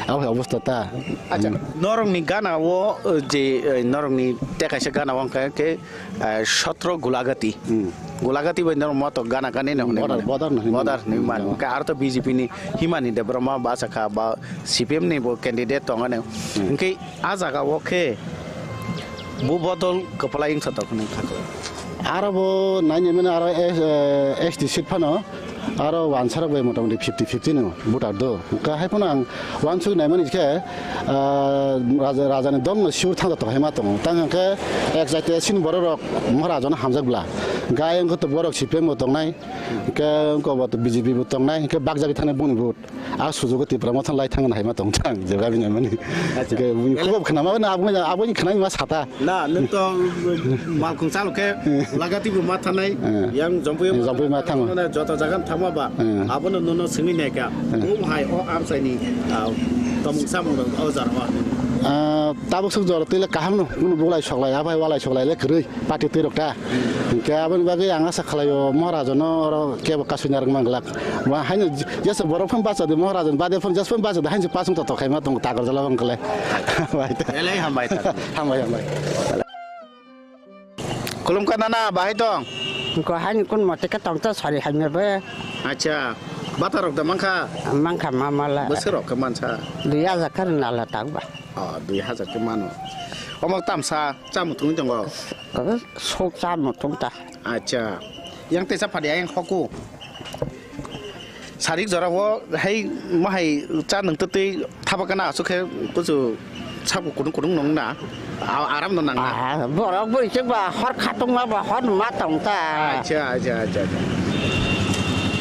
Abo hai obostha ta. Acha, hmm, norokni gana o, uh, je, uh, norokni tei kaisa gana o wngkha khe, eh, Sotro Gulagati. Hmm. Gulagati bai norok moto gana gani no hwnwi bodar, mano. Bodar no hwnwi mano. Bodar hwnwi mano. Hmm. Hwnkhe aro to B J P ni himani Debbarma bachakha ba C P M ni bo candidate tongani. Hmm. Hwnkhe a jaga o khe bo bodol kwplai wngsa tok hwnwi kha. Aro bo naini mani aro S-, eh, S T seat phano aro wansarok bai motamoti fifty fifty no voter do. Hwnkhe hai phano ang uansuk naimani khe, ah, raja, rajani dol no sure thangjatok hai ma tongo. Tang hwnkhe excited sini borok rok Maharaja no hamjak bwla. Gai wngkhe to borok C P M bo tongnai, hwnkhe wngkok bo to B J P bo tongnai, hwnkhe bakjagwi thangnai boni vote. A sujugo Tipra Motha lai thangna hai ma tong thang je gabi naimani. Acha. Hwnkhe boni khubab khna ma na aboni, aboni khna ma sata. Na, nwng to malkhung chalo khe lagati bo ma thanai, eh, yang Jompui ma Jompui ma thango. Joto jaga thangma ba, eh, abono nono singwi nai kha. Eh. Bo hai o amchai ni, ah, tomung samung rok o jaro. Ah, tabuk suk jora twi le kaham no, kunu bulai soklai, abai walai soklai le kwrwi, party twi rok ta. Hwnkhe aboni bagwi ang asa khlai o Maharaja no oro kebo kasui narwk manglak. Wa haino jesa borok phano bacha di, Maharaja ni bade phano jesa phano bacha di, haino pasung to tokhai ma tongo Takarjala bang kle. Bai ta. Belai hambai ta. Hambai, hambai. Khulumkha nana, bahai tong? Ko haino kun mote khe tong ta sari haino be. Acha. Bata rok da mankha? Mankha mamala. Bwswk rok khe mansa? Dui hajar khe nala tak ba. Oh, dui hajar khe mano. Omo tamsa chamung tungwi tongo? Kabe sok chamung tung ta. Acha. Yang tesa phadi ayang khoku. Sarik jora o hai mahai cha nung twi twi thaba kana asuk khe kuchu sabo kudung kudung nung na. A-, aram no nang na. Ah, borok bui chwk ba hor khatung ma ba hor ma tong ta. Acha, acha, acha, acha.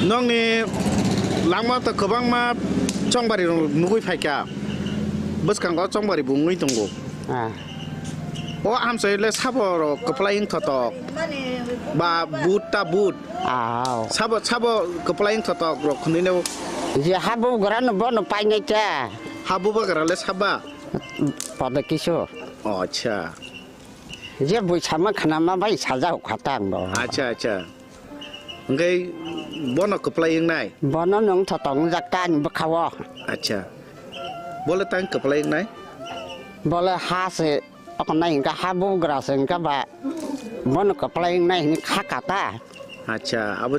Nongni langma to kwbangma chongbari rok nugui phaikha. Bwskango chongbari bo wngwi tongo. Ah. O amchoi le sabo rok kwplai wng thotok. Ba but ta but. Aw. Sabo, sabo kwplai wng thotok rok khwnwi no. Je ha bugra no bono painai ta. Ha bubagra le saba? Pada kisu. Oh, acha. Je bui sama khana ma bai saja kha ta ang bo. Acha, acha. Hwnkhe bono kwplai wngnai? Bono nwng thotok wngjak ta ani bwkha-o. Acha. Bole tang kwplai wngnai? Bole ha se, okonai hwnkha ha bugra se hwnkha ba bono kwplai wngnai hwnwi kha kha ta. Acha, abo,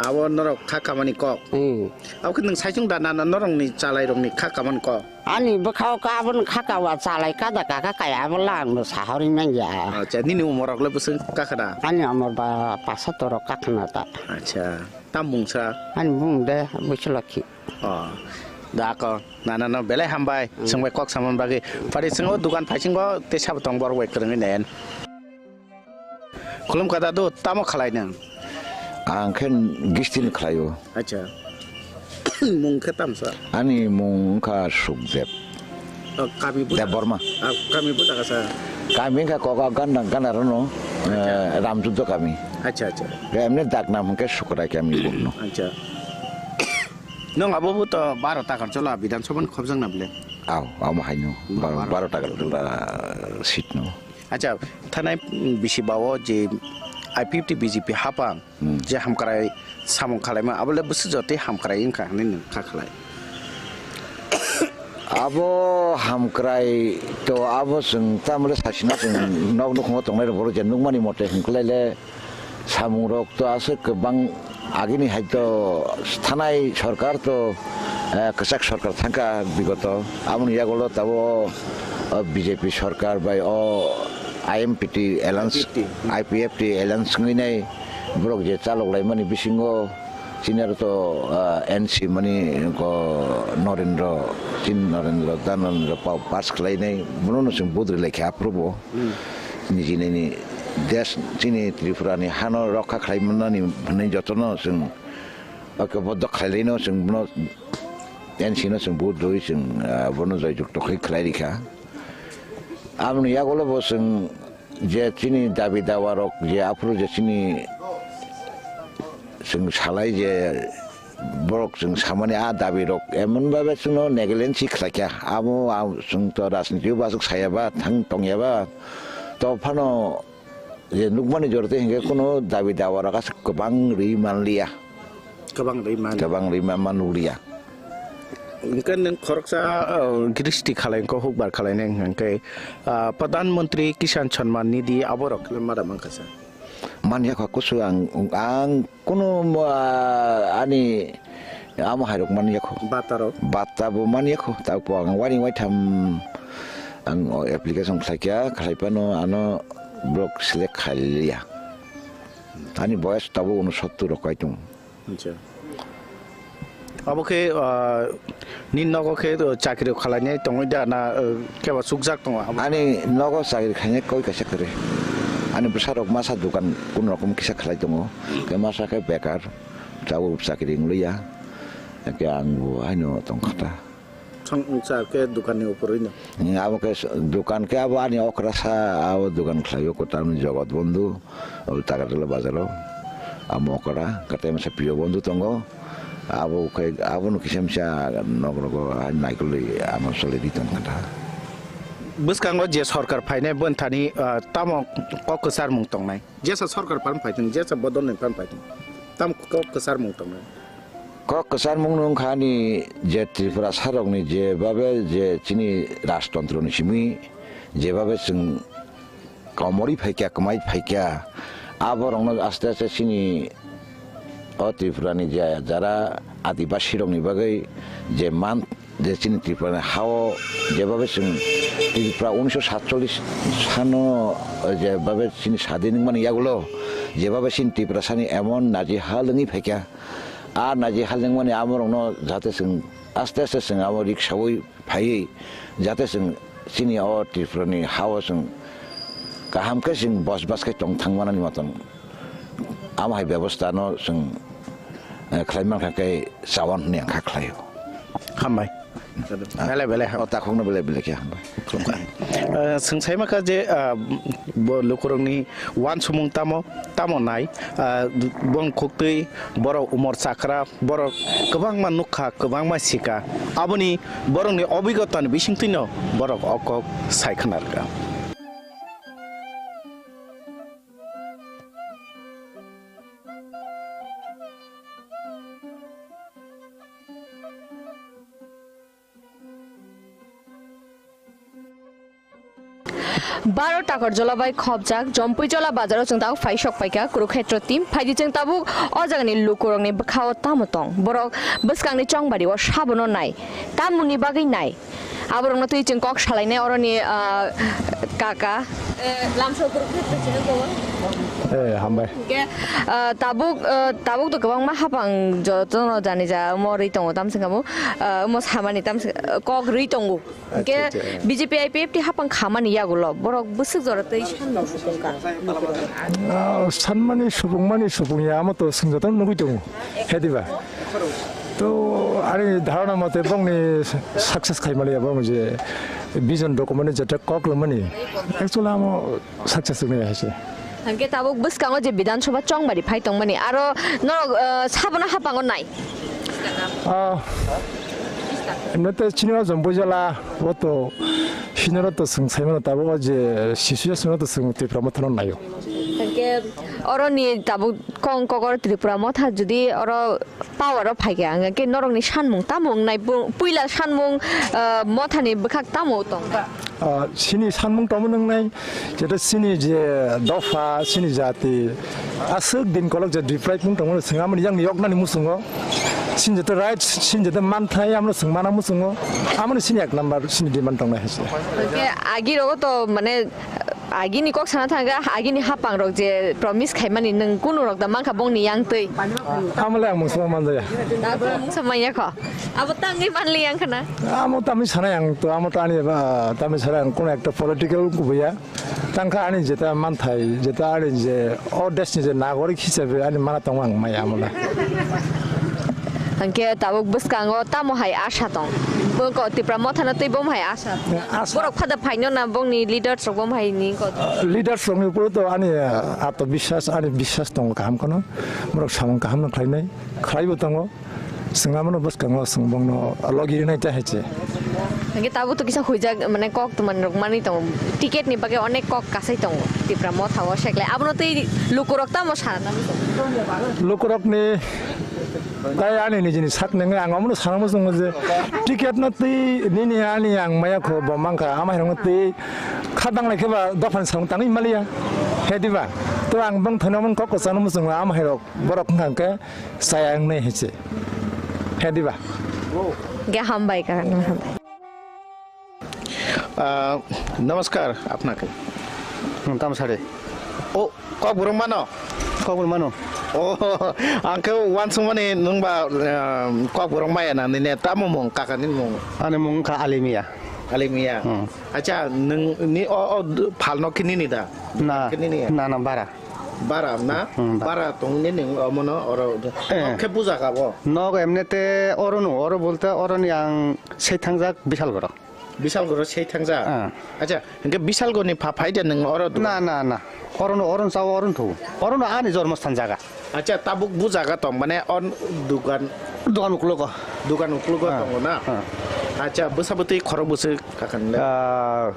abo norok kha kamani kok? Hmm. Abo khe nwng saichung da na, na norokni chalairokni kha kamani kok? Ani bwkha-o kha abono kha kawa chalai kada kaka kaya abo lang bo sahori manya. Acha, nini umor rok le bwswk kakhna? Ani umor ba pasat rok kakhna ta. Acha, tam mungsa? Ani mung de Busulakhi. Oh, da ko, nana no belai hambai, hmm, swngbai kok samon bagwi. Pari swngbo dukan phaisingo tei sabo tong borok bai kwrwngwi nen. Khulumkha dadu, tamo khalai nang? Ang khe gistin khlaio. Acha. Mung khe tamsa? Ani mung wngkha Sukdev. Oh, kami buta Debbarma. Ah, kami buta kasa. Kami wngkha Koka Ganda, Ganda rono, eh, Ramjuddo kami. Acha, acha. Emni daknam hwnkhe Sukrai kami bukno. Acha. Nong abo buto baro takar chola Bidhan Sabha ni khobjak na bile? Aw, amo haino. Ba-, baro. Baro takar chola seat no. Acha, thanai bisi bao je I P F T B J P hapang, hmm, je hamkrai samung khalaima, abo le bwswk jotoi hamkrai wngkha hinwi nwng kha khlai? Abo hamkrai to abo chwng tamle sasina chwng nok nukhungo tongnai rok borok je nukmani mote hwnkhlai le samung rok to aswk kwbang agini hai to thanai sorkar to, eh, kwchak sorkar thangkha bigoto. Aboni yagulo tabuk o, o B J P sorkar bai o I M P T alliance, I P F T. I P F T alliance wngwi nai borok je chalok laimani bisingo chini aro to, ah, N C mani ko Norendra, chini Norendra, da Norendra pa-, pass khlai nai, bono no chwng vote rwlai kha aphuru bo. Hmm. Niji nini desh chini Tripura ni hano rokha khlai mannani hwnwi jotono chwng ake boddok khlai laino chwng bono N C no chwng vote rwi chwng, ah, bono joyjukto khai khlai rikha. Aboni yagulo bo chwng je chini dabi dawa rok je aphuru je chini chwng salai je borok chwng samani a dabi rok emon babe chwngno negligence khlaikha. Abo ang chwng to rajniti o bwswk saya ba thang tongya ba to phano je nukmani jora tei hinkhe kuno dabi dawa rok aswk kwbang rwi manliya. Kwbang rwi man. Kwbang rwi man, man nukliya. Hinkhe nwng khoroksa, ah, gristi khalai, hinkhe hukbar khalai nai hinkhe, ah, Pradhan Mantri Kisan Samman Nidhi abo rok khe mada mankha sa. Manya kha kusu ang, ang kuno, ah, ani amo hai rok manya kho. Bata rok? Bata bo manya kho. Tabuk ang wani waitham ang o application khlaikha, khlai phano ano borok select khailiya. Ani boyes tabuk unosottor rok kai tongo. Acha. Abo khe, ah, nini nogo khe, ah, chakri khalai nai tongwi da na, ah, kebo chukjak tongo? Ani nogo chakri khainai koi kaisa kwrwi. Ani bwsa rok masa dukan kun rokom kisa khlai tongo. Khe masa khe bekar, tabuk chakri wng liya. Khe ang bo haino tong kha ta. Thang wngcha khe dukan ni upor ino. Hmm, abo khe s-, dukan khe abo ani okra sa, abo dukan khlaio kwtal ni Jagat Bondhu, abo Takarjala bazar o. Amo okra, kate masa Priyo Bondhu tongo. Abo khe, abo no kisa misa nok rogo hai naikolwi amo choli di tong kha. Bwskango je sorkar phainai boni thani, ah, tamo kok kwchar mung tongnai? Jesa sorkar phan phaithung, jesa bodol ni phan phaithung. Tam kok kwchar mung tongnai. Kok kwchar mung no wngkha ani je Tripura sarokni je babe je chini rajtontro ni simi je babe chwng komorwi phaikha, kwmai phaikha, aborokno aste aste chini o Tripura ni je jara Adibasi rokni bagwi je man, je chini Tripura ni hao jebabe chwng Tripura unisho satchollis sano jebabe chini sadin wngmani yagulo jebabe chini Tripura sani emon naji hal wngwi phaikha, a naji hal wngmani amorokno jate chwng aste aste chwng amo riksawi phaiwi jate chwng chini o Tripura ni hao chwng kaham khe chwng bosbas khe tong thang manani moton. Amo hai bebostha no chwng, eh, khlai mankha khe chawan hwnwi ang kha khlaio. Hambai. Belai belai ham. O takhukno belai belai khe hambai. Khulumkha. Eh, chwng sai mankha je, ah, bo lukurokni wansukmung tamo, tamo nai, ah, bong khuktwi borok umor chakra, borok kwbangma nukha, kwbangma sika. Aboni borokni obigotani bisingtwino borok o kok sai khna rwkha. Baro Takarjola bai khopjak Jompuijola bazaro chwng tabuk phai sok paikha Kurukshetra team. Phaidi chwng tabuk o jagani lukurokni bwkhao tamo tong. Borok bwskangni chongbari o sabono nai. Tamoni bagwi nai. Aborokno twi chwng kok salainai oroni, ah, kaka. Eh, lamsok Kurukshetra chini kobo. Eh, hambai. Hingke, ah, tabuk, ah, tabuk to kwbangma hapang jotono jani ja omo rwi tongo tamswk abo, ah, omo samani tamswk, ah, kok rwi tongo. Hingke Acha, acha. B J P I P F T hapang khamani yagulo borok bwswk jora twi sanno sukungkha. Ah, sanmani supungmani supungya amo to swng jotono nugwi tongo. Hediba? To ani dharana mote bongni success khaimaliya bong je vision document jeta kok lomani. Actually amo success wngnai hai se. Hingke tabuk bwskango je Bidhan Sabha chongbari phai tongmani aro norok, eh, sabono hapango nai. Ah, nete chini o Jompuijola o to sinoro to swng saimano tabuk o je situation o to swng Tipra Mothano naio. Hingke oroni tabuk kong kokor Tripura Motha jodi oro power o phaikha, hingke norokni sanmung tamo wngnai? Pu-, puila sanmung, ah, Mothani bwkhak tamo tong? Ah, chini sanmung tamo nwngnai, jeto chini je dopha, chini jati, aswk din kolok je deprive wng tongmani, swng amoni yakni yoknani muchungo, chini jeto right, chini jeto manthai, amoni swng mana muchungo, amoni chini ek number chini demand tongnai hai se. Hingke agi rogo to mane Agini kok sana thangkha, agini hapang rok je promise khaimani nwng kunu rok da mankha bongni yang twi? Amole ang mungsa manjaya. Abo mungsa manya kho. Abo tangwi manli yang khna. Amo tami sana yang to, amo tani ba, tami sana yang kono ekta political kubuya. Tangkha ani jeta manthai, jeta ani je o desni je nagorik hisabe ani mana tong ang maya amole. Hingke tabuk bwskango tamo hai asha tong? Bo ko Tipra Mothano twi bom hai asha? Asha. Borok phada phaino na bongni leaders rok bom hai ni ko? Ah, leaders rokni upor to ani, ah, atmabiswas, ani biswas tongo kaham kono. Borok samung kaham no khlainai, khlaibo tongo. Swng amano bwskango swng bongno logi rinai ta hai se. Hingke tabuk to kisa huijak, mane kok to man rok mani tongo. Ticket ni bagwi onek kok kasai tongo Tipra Motha o sekle. Abono twi lukurok tamo sana na? Lukurokni tai ani nijini sak nengwi ang omono sana muchungo je ticket no twi nini ani ang maya kho bo mankha ama hirok no twi kha danglai khe ba dophani samung tangwi maliya he diba? To ang bongthano omono kok kwchangno muchungo ama hirok borok wngkha hwnkhe chaya wngnai hai se he diba? Ge hambai ka, hambai. Ah, namaskar, apnake. Hmm, tamo sare. O, kokborok mano? Kokborok mano. O, ang khe uansukmani nwng ba, ah, kokborok maya na nini tamo mung, kaka ni mung? Ani mung wngkha Alimia. Alimia. Hmm. Acha, nwng ni o, o, phalno khe nini da? Na, khe nini ya? Na, na, bara. Bara na? Hmm, bara. Bara tongni nwng omono oro. Eh. Khe buja kha bo? Nogo emnete oro no, oro bolte oro ni ang sei thangjak Bisalgoro. Bisalgoro sei thangjak? Ah. Acha, hingke Bisalgorni pha phai de nwng oro dugan? Na, na, na. Oro no, oro no chao, oro no thou. Oro no ani jormosthan jaga. Acha, tabuk bu jaga tong, mane on dugan? Dugan uklogo. Dugan uklogo tongo na? Ah. Acha, bwsa bwtwi khorok bwswk kakan le? Ah,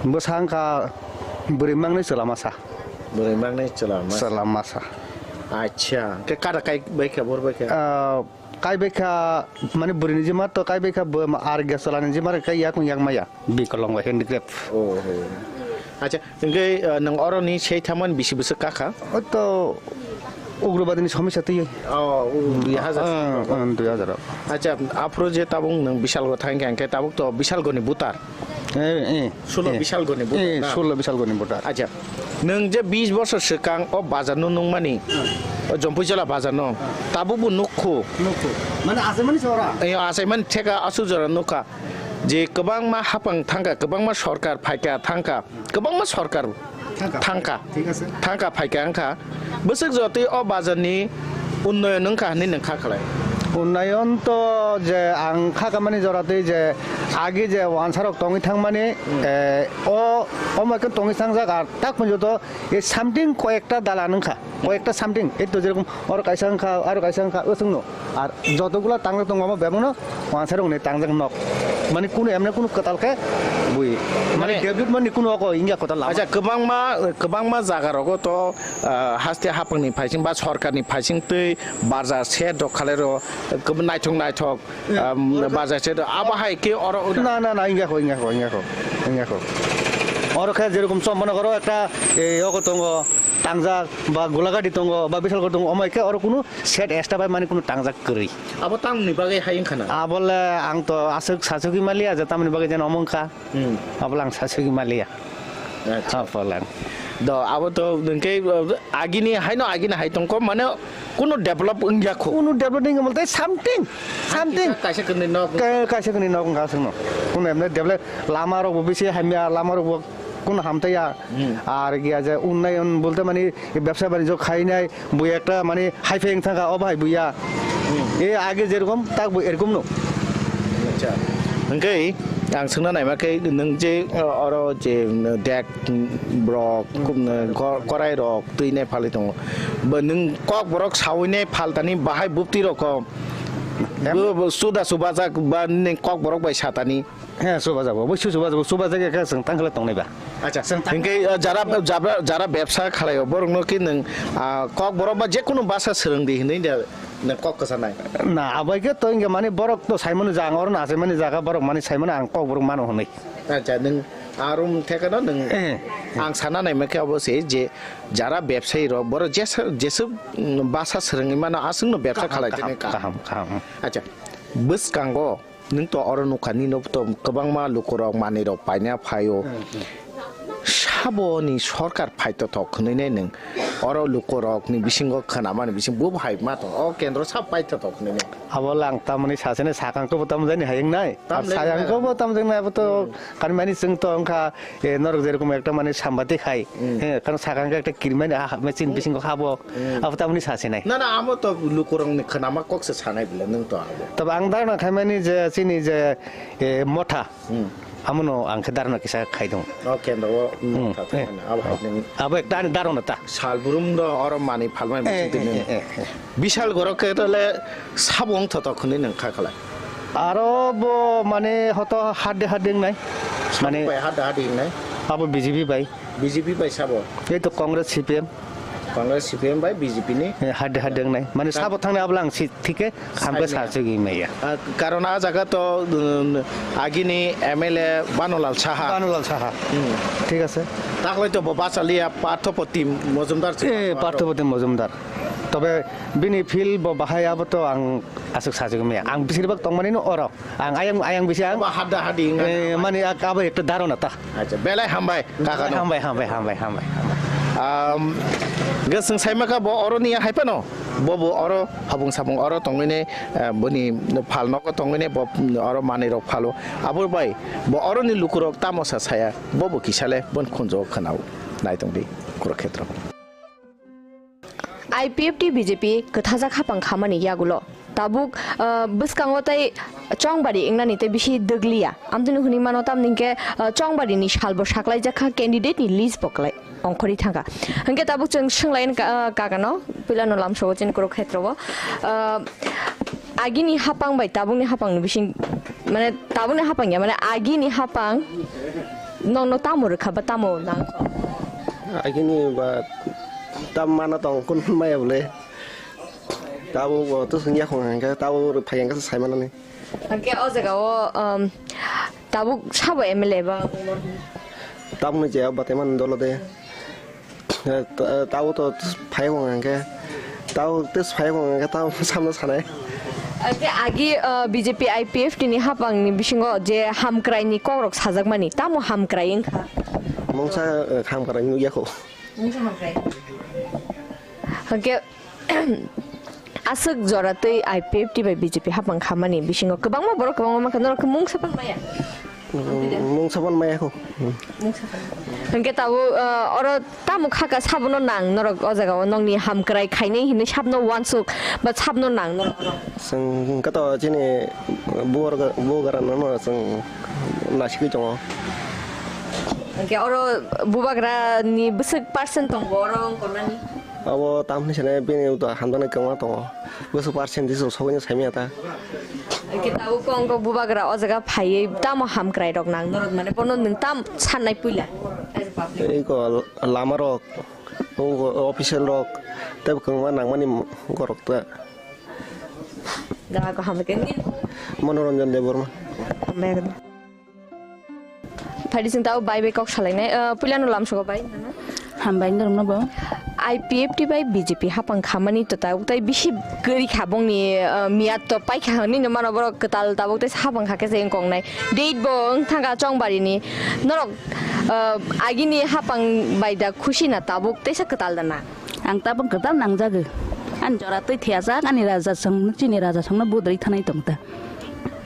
bwsa wngkha bwrwi mangnwi chwla masa. Bwrwi mangnwi chwla masa. Chwla masa. Acha, hingke kada kai bai kha, bor bai kha? Ah, Kaibaikha, mane bwrwini jima to kaibaikha bo ma-, ar gas chalani jima rwkha yakung yakmaya. Bikolong bai handicraft. Oh, oh. Acha, hingke, uh, nwng oroni sei thaman bisi bwswk kakha? O to Ugro badini somisa twi. Oh, u-, dui hazar. Ah, ah, dui hazar. Acha, aphuru je tabuk nwng Bisalgo thangkha, hwnkhe tabuk to Bisalgoni butar. Eh, eh, Sulo eh. Bisalgoni butar, Eh, na? Sulo Bisalgoni butar. Acha, nwng je bis bosor swkang o bazar no nungmani, o Jompuijala bazar no, tabuk bo nukhu. Nukhu. Mane achaimani se ora? Eh, achaimani theka asuk jora nukha. Je kwbangma hapang thangkha, kwbangma sorkar phaikha thangkha, kwbangma sorkar Thangkha. Thangkha. Thik ase. Thangkha phaikha wngkha. Bwswk jotwi o bazarni unnoyon wngkha hinwi nwng kha khlai? Unnoyon to je ang kha kamani jora twi je agi je wansarok tongwi thangmani, Hmm. eh, o, omo khe tongwi thangjak ar tak pun joto e something koyekta dalan wngkha. Koyekta something, ei to jerokom oro kaisa wngkha, aro kaisa wngkha, o chwngno. Ar jotogula tangjak tongo omo bebakno wansarok ni tangjak nok. Mani kunu emne kunu kwtal khe bui. Mani Mane David mani kunu oko India kwtal lama. Acha, kwbangma, kwbangma jaga rogo to, ah, haste hapangni phaising ba sorkarni phaising twi barja set rok khalai ro, kwb-, naithok naithok, Eh, um, oro barja set abo hai khe oro. Na, na, na, India ko, India ko, India ko, India ko. Oro khe jerokom Chombonogoro ekta, eh, oko tongo, tangjak ba Golagati tongo ba Bisalgor tongo, omo hai khe oro kunu set extra bai mani kunu tangjak kwrwi. Abo tamni bagwi hai wngkha na? Abole ang to aswk sasugwi maliya je tamni bagwi jen omo wngkha. Hmm. Abole ang sasugwi maliya. Acha. Apolang. Do, abo to hwnkhe, uh, agini haino agini hai tongkho, mane kunu develop wngya kho. Kunu develop wngya mane something, something. Kaisa, kaisa kwnwi nok. Ka-, kaisa kwnwi nok wngkha aswkno. Kunu emne develop, lama rok bo bisi hamya, lama rok bo kunu hamtaiya. Hmm. Ar giya je unnayon bolte mani bebsa banijyo khainai, bui ekta mani hai phai wng thangkha, o bahai buya. Hmm. E age jerokom, tak bo erokom no. Acha. Hwnkhe ang swngna naima khe, nwng je, uh, oro je, uh, dek, mm, rok, Hmm. kum, uh, ko-, korai rok twi nai phalwi tongo. Bo nwng kok borok sawi nai phaltani bahai bupti rok kho. Em- Bo, bo suda subajak ba nwng kok borok bai satani. He, subajago, bo su subajago, subajak ekha swng tangkhle tongnai ba. Acha, Swng tang- hwnkhe, uh, jara, jara, jara bebsa khalai o, borok no khe nwng, uh, kok borok ba jekunu basa swrwng di hinwi da, nwng kok kwchanai. Na, abai khe to hwnkhe mani borok to saimano jang oro na achaimani jaga borok mani saimano ang kok borok mano hwnwi. Acha, nwng arum thekano nwng Eh, eh. ang sana naima khe abo se je jara bebsai rok borok jesa, jesa, mm, basa swrwngwi mano aswkno bebsa Kaham, khalai kaham, tene ka. Kaham, kaham. Acha, bwskango Nwng to oro nukha, nini to kwbangma lukurok manwirok paina phaio. Hmm, hmm. Saboni sorkar phaitothok hwnwi nai nwng oro lukurokni bisingo khwnamani bising bo hai ma tong, o kendro sab paitothok hwnwi nai. Abo lang tamoni sasene sakangkhe bo tamo jani hayung nai. Tam le Sayangkhe na. Bo tamo jani abo to Hmm. kanmani chwng to wngkha. E, norok jerokom ekta mane sambati khai, Hmm. he, kano sakang ekta kirmani ha, ha, machine Hmm. bisingo habo, Hmm. abo tamoni sasinai. Na, na, amo to lukurokni khwnama kokse sanai bile, nwng to abo. Tobe ang dharna khaimani je chini je, e, motha, Hmm. amono ang khe dharna kisa khaidong. O kendro o, Hmm, motha eh. Abo hai nwng Abo ekta ani dharna ta. Salbrum do oro manwi phalmai Eh, bising twi eh, nwng. Eh, eh, eh. Bishal goro khe tole sabo wng thotok hwnwi nwng kha khlai. Aro bo mane hoto hade hade wngnai. Mane Bai hada hadi wngnai. Abo B J P bai. B J P bai sabo. Ei to Congress C P M. Congress C P M bai B J P ni. Eh, hade hade wngnai. Mane Ka- sabo thangnai abo lang si thike hamke Saimya. Sa chugwi maya. Ah, karon a jaga to, um, agini M L A Banulal Saha. Banulal Saha. Hmm. Thik ase. Taklai to bo bachaliya Partho Protim Mojumdar se. Eh, Partho Protim Mojumdar. Tobe bini field bo bahai abo to ang aswk sajagwi maya. Ang besirbak tongmani no oro. Ang ayang, ayang bisi ang. Abo hada hadi wngkha. Eh, mani ak-, abo ekta dharona ta. Acha, belai hambai, kaka no. Hambai, hambai, hambai, hambai, hambai. Um, ge swng saimaka bo oroni hai phano. Bo bo oro habung sabung oro tongwini, eh, boni phal nogo tongwini bo oro manwi rok phalo. Abo bai bo oroni lukurok tamo sa saya. Bo bo kisale bon khunjo khwnao. Naitongdi Kurukshetra. I P F T B J P kwthajak hapang khamani yagulo. Tabuk, ah, bwskango tei chongbari wngnani tei bisi dwgliya. Amtwini hwnwi mano tamni hwnkhe, ah, chongbarini salbo saklaijak kha, candidate ni list bo klai ongkhorwi thangkha. Hwnkhe tabuk chwng swnglaini ka-, ah, kakano, puilano lamsao chini Kurukshetro o. Ah, agini hapang bai tabukni hapangni bising, mane tabukni hapang ya, mane agini hapang nokno tamo rwkha ba tamo nangkha? Agini ba tam mana tong kun maya bole. Tabuk bo to swngya khong hwnkhe tabuk phai hwnkhe sai manani. Hwnkhe o jaga o, um, tabuk sabo M L A ba? Tabukni je batai man dolo de. Eh, ta-, tabuk to phai khong hwnkhe Tao tei sphai wng khe tao samno sanai. Hwnkhe agi, uh, B J P I P F T ni hapang ni bisingo je hamkrai ni kok rok sajak mani, tamo hamkrai wngkha? Mungsa, uh, hamkrai nukya kho. Mungsa hamkrai. Hwnkhe aswk jora tei I P F T bai B J P hapang khamani bisingo kwbangma borok kwbangma mankha, norok khe mungsa phan maya? Mungsa phan maya kho. Mungsa phan. Hwnkhe tabuk, uh, oro tamo khaka sabono nang norok o jaga o nongni hamkrai khainai hinwi sabno uansuk ba sabno nang norok oro? Chwng hwnkhe to chini bugar-, bugarano no chwng nasigwi tongo. Hwnkhe oro bubagra ni bwswk percent tongo oro wngkormani? Abo tamni sene bini uda hamjaknai kwbangma tongo. Bwswk percent diso sogwino saimanya ta. Hwnkhe tabuk kok kok bubagra o jaga phaiwi tamo hamkrai rok nang norok mane bono nwng tam sannai puila? As a public. Eko lama rok, official rok, tei kwbangma nangmani gorok ta. Da ko hamkhe ni? Manoranjan Debbarma. Hambai. Phaidi chwng tao bai bai kok salainai. Ah, puilano lamsogo bai. Hambai norokno bo. I P F T bai B J P hapang khamani to tabuk tai bisi kwrwi kha bongni, ah, miyat to paikha hinwi no mano borok kwtal tabuk tai hapang kha khe se wngkok nai. Date bo wngthangkha chongbarini. Norok, ah, agini hapang bai da khusi na tabuk teisa kwtal da na? Ang tabuk kwtal nangjago. Ani jora twi thiyajak ani raja song chini raja songno budri thanai tongta.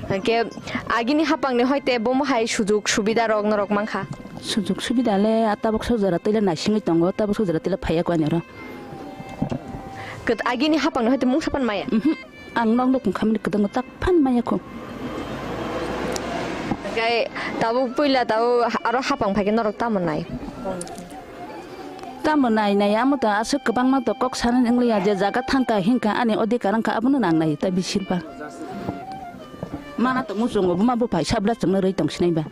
Hwnkhe agini hapangni hoite bomo hai sujuk subida rok norok mankha? Sujuk subida le a tabuk sojora twi le naisingwi tongo, tabuk sojora twi le phaiya kho ani oro. Kwt-, agini hapangni hoite mungsa phan maya? Mhm. Ang nok nok wngkha mani kwdang tak phan maya kho. Hwnkhe tabuk puila tabuk aro hapang phaikhe norok tamo nai? Tamo nai nai amo to aswk kwbangma to kok sanani wngliya, je jaga thangkha hinkha ani odhikar wngkha abono nang nai ta bisir ba. Mana to muchungo buma buphai sabla chwngno rwi tong sinai ba.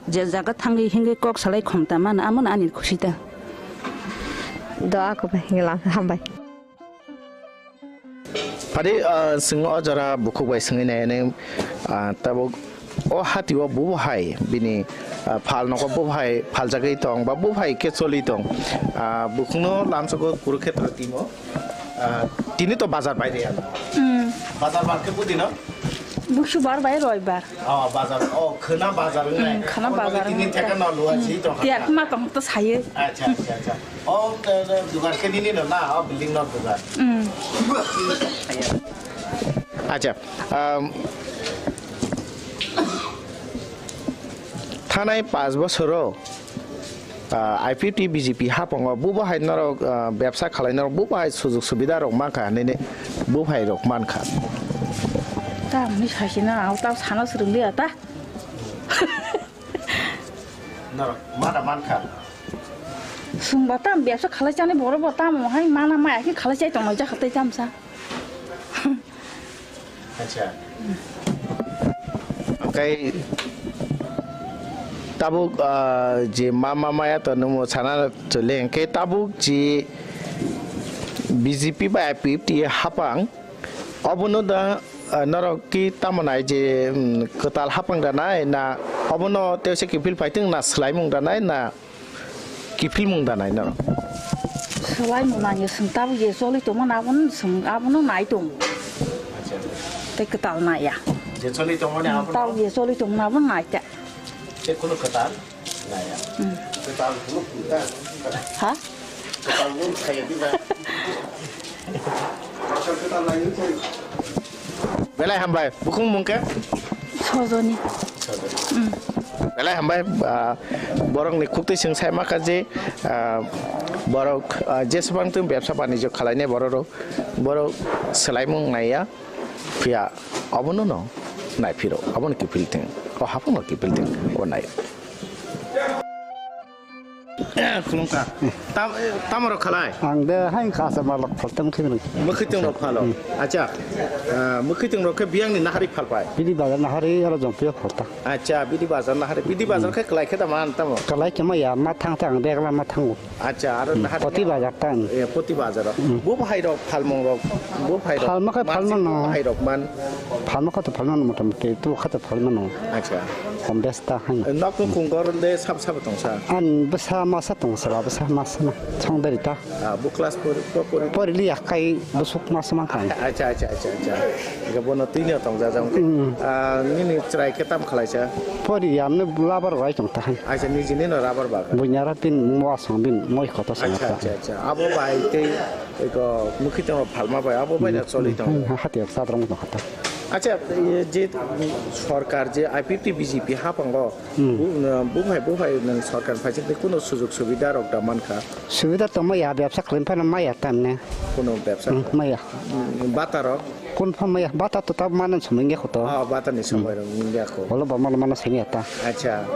Je jaga thangwi hingwi kok salai khomta mana amo no ani khusi ta. Do ako bai hingla hambai. Phadi, ah, chwng o jora bukhuk bai swngwi nainai, ah, tabuk o hati o bubo hai bini, ah, phal nogo bubo hai phaljagwi tong ba bubo hai khe choli tong. Ah, bukhukno lamsogo Kurukshetra timo. Ah, tini to bazar bai de ano. Hmm. Bazar bar khe budi no? Buksubar bai roibar. Oh, bazar. Oh, khwna bazar wngnai. Hmm, khwna bazar tini wngnai. Theka no lua ji tong. Tiak ma tong to saye. Acha, acha, acha. O, te, te, dugan khe nini no na, o building no dugan. Mm. Acha, um, thanai panch bosoro, uh, I P F T B J P hapango bubo hai norok, uh, bebsa khalai norok bubo hai sujog subida rok mankha hinwi bubo hai rok mankha. Ta hwnwi saisina, ang ta sana swrwngli ya ta. Norok mana mankha. Chwngbo tam bebsa khalai chani borok bo tamo hai mana maya khe khalai chai tonglaijak kha tei tamsa. Acha. Okai tabuk, ah, je mama maya to nungmo sana chole hwnkhe tabuk je B J P bai I P F T hapang obono da, ah, norok ki tamo nai je, mm, kwtal hapang da nai na obono tewse kiphil phaitwng na swlaimung da nai na kiphilmung da nai norok? Swlaimung nangya, chwng tabuk je choli tongmani abono chwng abono nai tongo. Acha. Tei kwtal naiya. Je choli tongmani abono? Tabuk je choli tongmani abono nai ta. Tei kunu kwtal naiya. Hmm. Kwtal kunu kwtal. Ha? Kwtal kunu khaiya diba? Belai hambai, bukhung mung khe? Sojoni. Belai hambai, ah, borok ni khuk twi chwng sai ma kha je, ah, borok, ah, jeswng twi bebsa banijyo khalai nai borok rok, borok swlaimung naiya, phiya obono no nai phiro, obono kiphil thwng, o haphang no kiphil thwng, o nai. Khulumkha. Tam, tamo rok khalai? Ang de hain khasa malok phaltam khibini. Mwkhwtwng rok phalo. Hmm. Acha. Ah, mwkhwtwng rok khe biyang ni nahari phalpai. Bidi bazar nahari aro jompiyo phalta. Acha, bidi bazar nahari. Bidi bazar khe kalai khe da man tamo? Kalai khe ma ya, ma thang thang, begla ma thango. Acha, aro nahari. Poti bazar tan. Eh, poti bazar. Hmm. Bo bhai rok phalmung rok, bo bhai rok. Phalma khe phalma no. Bo bhai rok man. Phalma khe to phalma no motamoti, tu khe to phalma no. Acha. Hom besta hain. Nok nung kung gor de sab sab tongsa. An bwsa Masa tong sala bwsa masa na songdari ta. Ah, bo class four, four, four. Pori li yakai busuk masa man kang. Acha, acha, acha, acha. Ga bono tini tong ja jang. Mm. Ah, nini chwrai khe tam khalai sa? Pori yamne labar bai tong ta hai. Acha, niji ni no rubber bagan. Bunyara pin mo asong bin moi khota song Acha, ta. Acha, acha. Abo bai tei eko mukhi tong phalma bai abo bai na choli tong. Hmm, hati sadrong tong khata. Acha, ye je sorkar je I P F T B J P hapango Hmm. Bu-, uh, buphai, buphai nwng sorkar phaising tei kuno sujug subida rok da mankha? Subida tongma ya, bebsa khlaina phano maya tamne. Kuno bebsa Hmm, khlai- maya. Hmm, bata rok? Kun pha maya, bata to tab manan somoi nge khoto. Ah, bata ni somoi rok nge kho. Olo ba mano mano sini ata. Acha.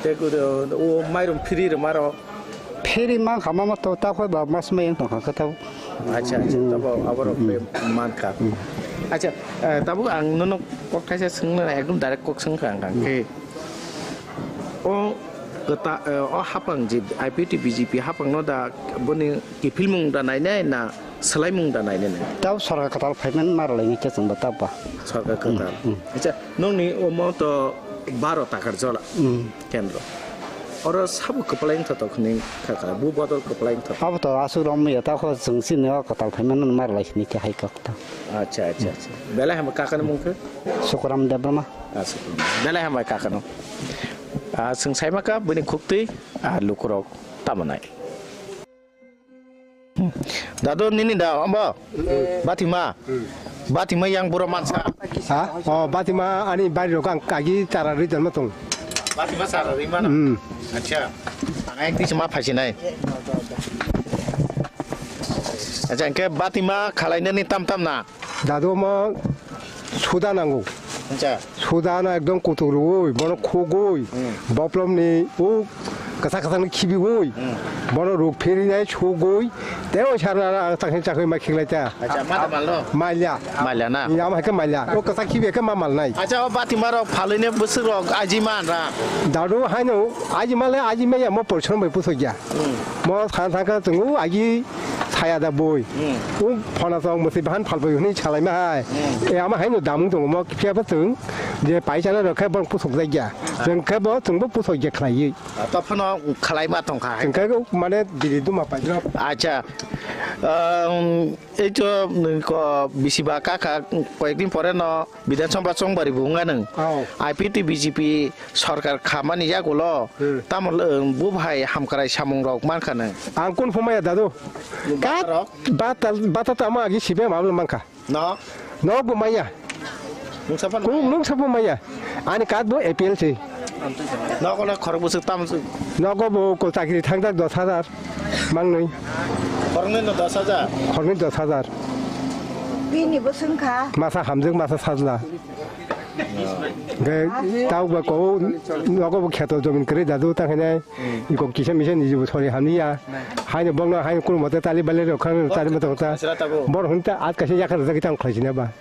Te kudo, o mairum phiri rok maro? Phiri man kha mama to ta khoi ba mas mai tong kha ta. Acha, acha. Hmm. Tabo abo rok Hmm. be man kha. Hmm. Acha, eh, tabo ang nono kok kaisa swngna ekdom direct kok swngkha ang kang Hmm. khe. O kota, eh, o hapang je I P T B J P hapang no da boni kiphilmung da nainai na swlaimung da nainai nai? Tabo sorkar kwtal phaiman ma rwlaini khe chwng bo tabo ba. Sorkar kwtal. Hmm, hmm. Acha, nongni omo to baro takar jola Hmm. kendro. Oro sabo kwplai wngthotok hwnwi kha kha, bu bodol kwplai wngthotok. Abo to aswk romwi ya, ta kho chwng chini o kwtal phaiman ma rwlaisini khe hai kok ta. Acha, acha, acha. Belai hambai kakani mung khe? Sukuram Debbarma. Ah, Sukuram. Belai hambai kakano. Ah, chwng saima kha bini khuktwi, ah, lukurok tamo nai. Dadu nini da ombo? Batima? Batima yang buro mansa? Ha? Oh, Batima ani bari rok ang kagi tara rwi tongma tong. Batima sara rwi mano? Hmm. Acha. Ang ek disi ma phaisi nai. Acha, engke Batima khalainani tam tam na? Dadu omo suda nango. Acha. Suda no ekdom kutuk rwui, bono khugui, Hmm. boplom ni u kwchak kwchak ni khibiui, Hmm. bono ruk phiri nai sugui, tei o sarna ang takhin chakui ma khiklai ta. Acha, ma da mal no? Mailya. Mailya na? Ni ama hai khe mailya. O kwchak khibi khe ma mal nai. Acha, o Batima rok phalui ne bwswk rok aji man ra? Dadu haino aji male aji maya mo porishrom bai pusok ya. Hmm. Mo san thangkha chwng o agi Saya da boi. Hmm. O phona tong mwswi bahan phalbai hwnwi salaima hai. Hmm. E ama haino damung tongo mo phiya bo chwng je paisa na rokhe bong pusok jak ya. Chwng khe bo chwng bo pusok jak khlaiwi. Ah, to phano khlai ma tong kha hai. Chwng khe mane biri duma paidrop. Acha. Um, ei to, ko bisi ba ka kha koyek din pore no Bidhan Sabha chongbari bo wngya nwng. Oh. I P T B J P sorkar khamani yagulo Hmm. tamo, eh, bo bahai hamkrai samung rok mankha nwng. Ang kun phumaya dadu. Kat Batarok? bata, bata tamo agi sibe ma mankha. No? No bo maya. Nungsa phan Kung maya? Nungsa bo maya. Ani kat bo A P L se. No kono khorok bwswk tam Nogo bo ko chakri thangjak dos hajar. Mangnwi. Khoroknwi no dos hajar? Khoroknwi dos hajar. Bini bo swngkha. Masa hamjak, masa sajla. Hwnkhe tauba ko nogo bo kheto jomin kwrwi dadu, ta khainai iko kisa misa niji bo sori hamliya. Haino bongno haino kunu mote tali bali rok khang tali mote kota. Asra tabo. Bor hwnta at kaisa yakha rwjak tang khlaisina ba.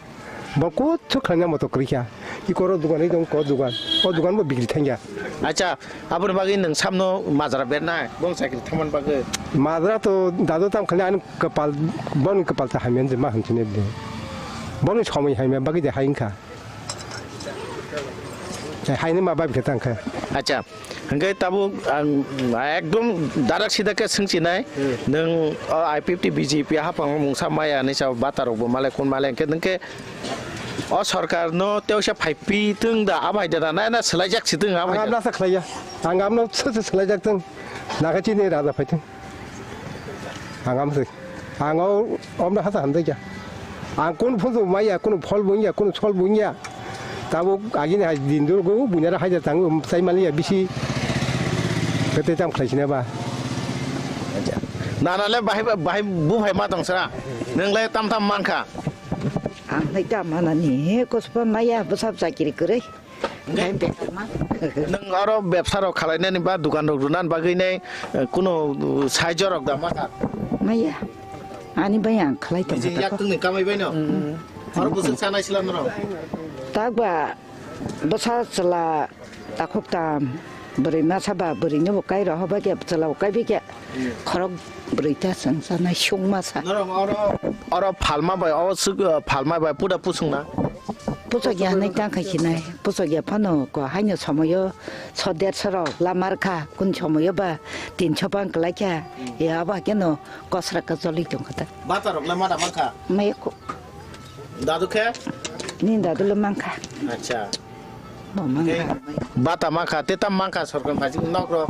Bo kuchuk khlaina moto kwrwi kha. Iko ro dugan ri dong ko dugan. O dugan bo bikri thangya. Acha, aboni bagwi nwng samno majra bernai, bong chakri thaman bagwi. Majra to dadu tam khlaina ani kwpal, boni kwpal ta hamya je ma hwnchine de. Boni somoi hamya bagwi de hai wngkha. Haini ma bai khe tang kha. Acha, hwnkhe tabuk ang ekdom darak sida khe swngchinai, Hmm. nwng o I P F T B J P hapang mungsa maya hinwi sa bata rok bo malai kun malai hwnkhe, hwnkhe o sorkar no teosa phai pi tong da, abai da na, na swlai jak si tong abai Ang da. Amla sa khlaiya. Ang amno se se swlai jak tong. Naka chini raja phai tong. Ang amswi. Ang o omda hasa hamjakya. Ang kunu phunju maya, kunu phol bo wngya, kunu sol bo wngya. Tabuk agini hai din durgo bunyara hajar tango chai maliya bisi. Kete tam khlaisina ba. Nana le bahai, bahai buphai ma tong sra. Nwng le tam tam mankha. Ang hai tam manani, he kospa maya bwsap chakiri kwrwi. Nwng oro bebsa rok khalainani ba dukan rok rwnani bagwi nai, eh, kunu, uh, saijo rok da ma kha? Maya. Ani bai ang khlai tong Niji kha yak ta. Tungni kamai bai no? Mm. Oro bwswk sanai sila norok? Tak ba bwsa chwla takhuk tam bwrwi masa ba bwrwi no bo kai rw hoba khe chwla bo kai bi khe khorok bwrwi ta chwng sanai sung masa. Norok oro, oro phalma bai, o swk, uh, phalma bai puda pusung na? Puchok ya hinwi tang khai sinai. Puchok ya phano ko haino somoyo so derso rok lamar kha. Kun somoyo ba tinso bang kwlai kha. Ya abo hakeno kosra ka choli tong kha ta. Bata rok le mada mankha. Mai ko. Dadu khe? Ni dadu le mankha. Acha. Bo mankha. Bata mankha, te tam mankha sorkar phaising nok rok.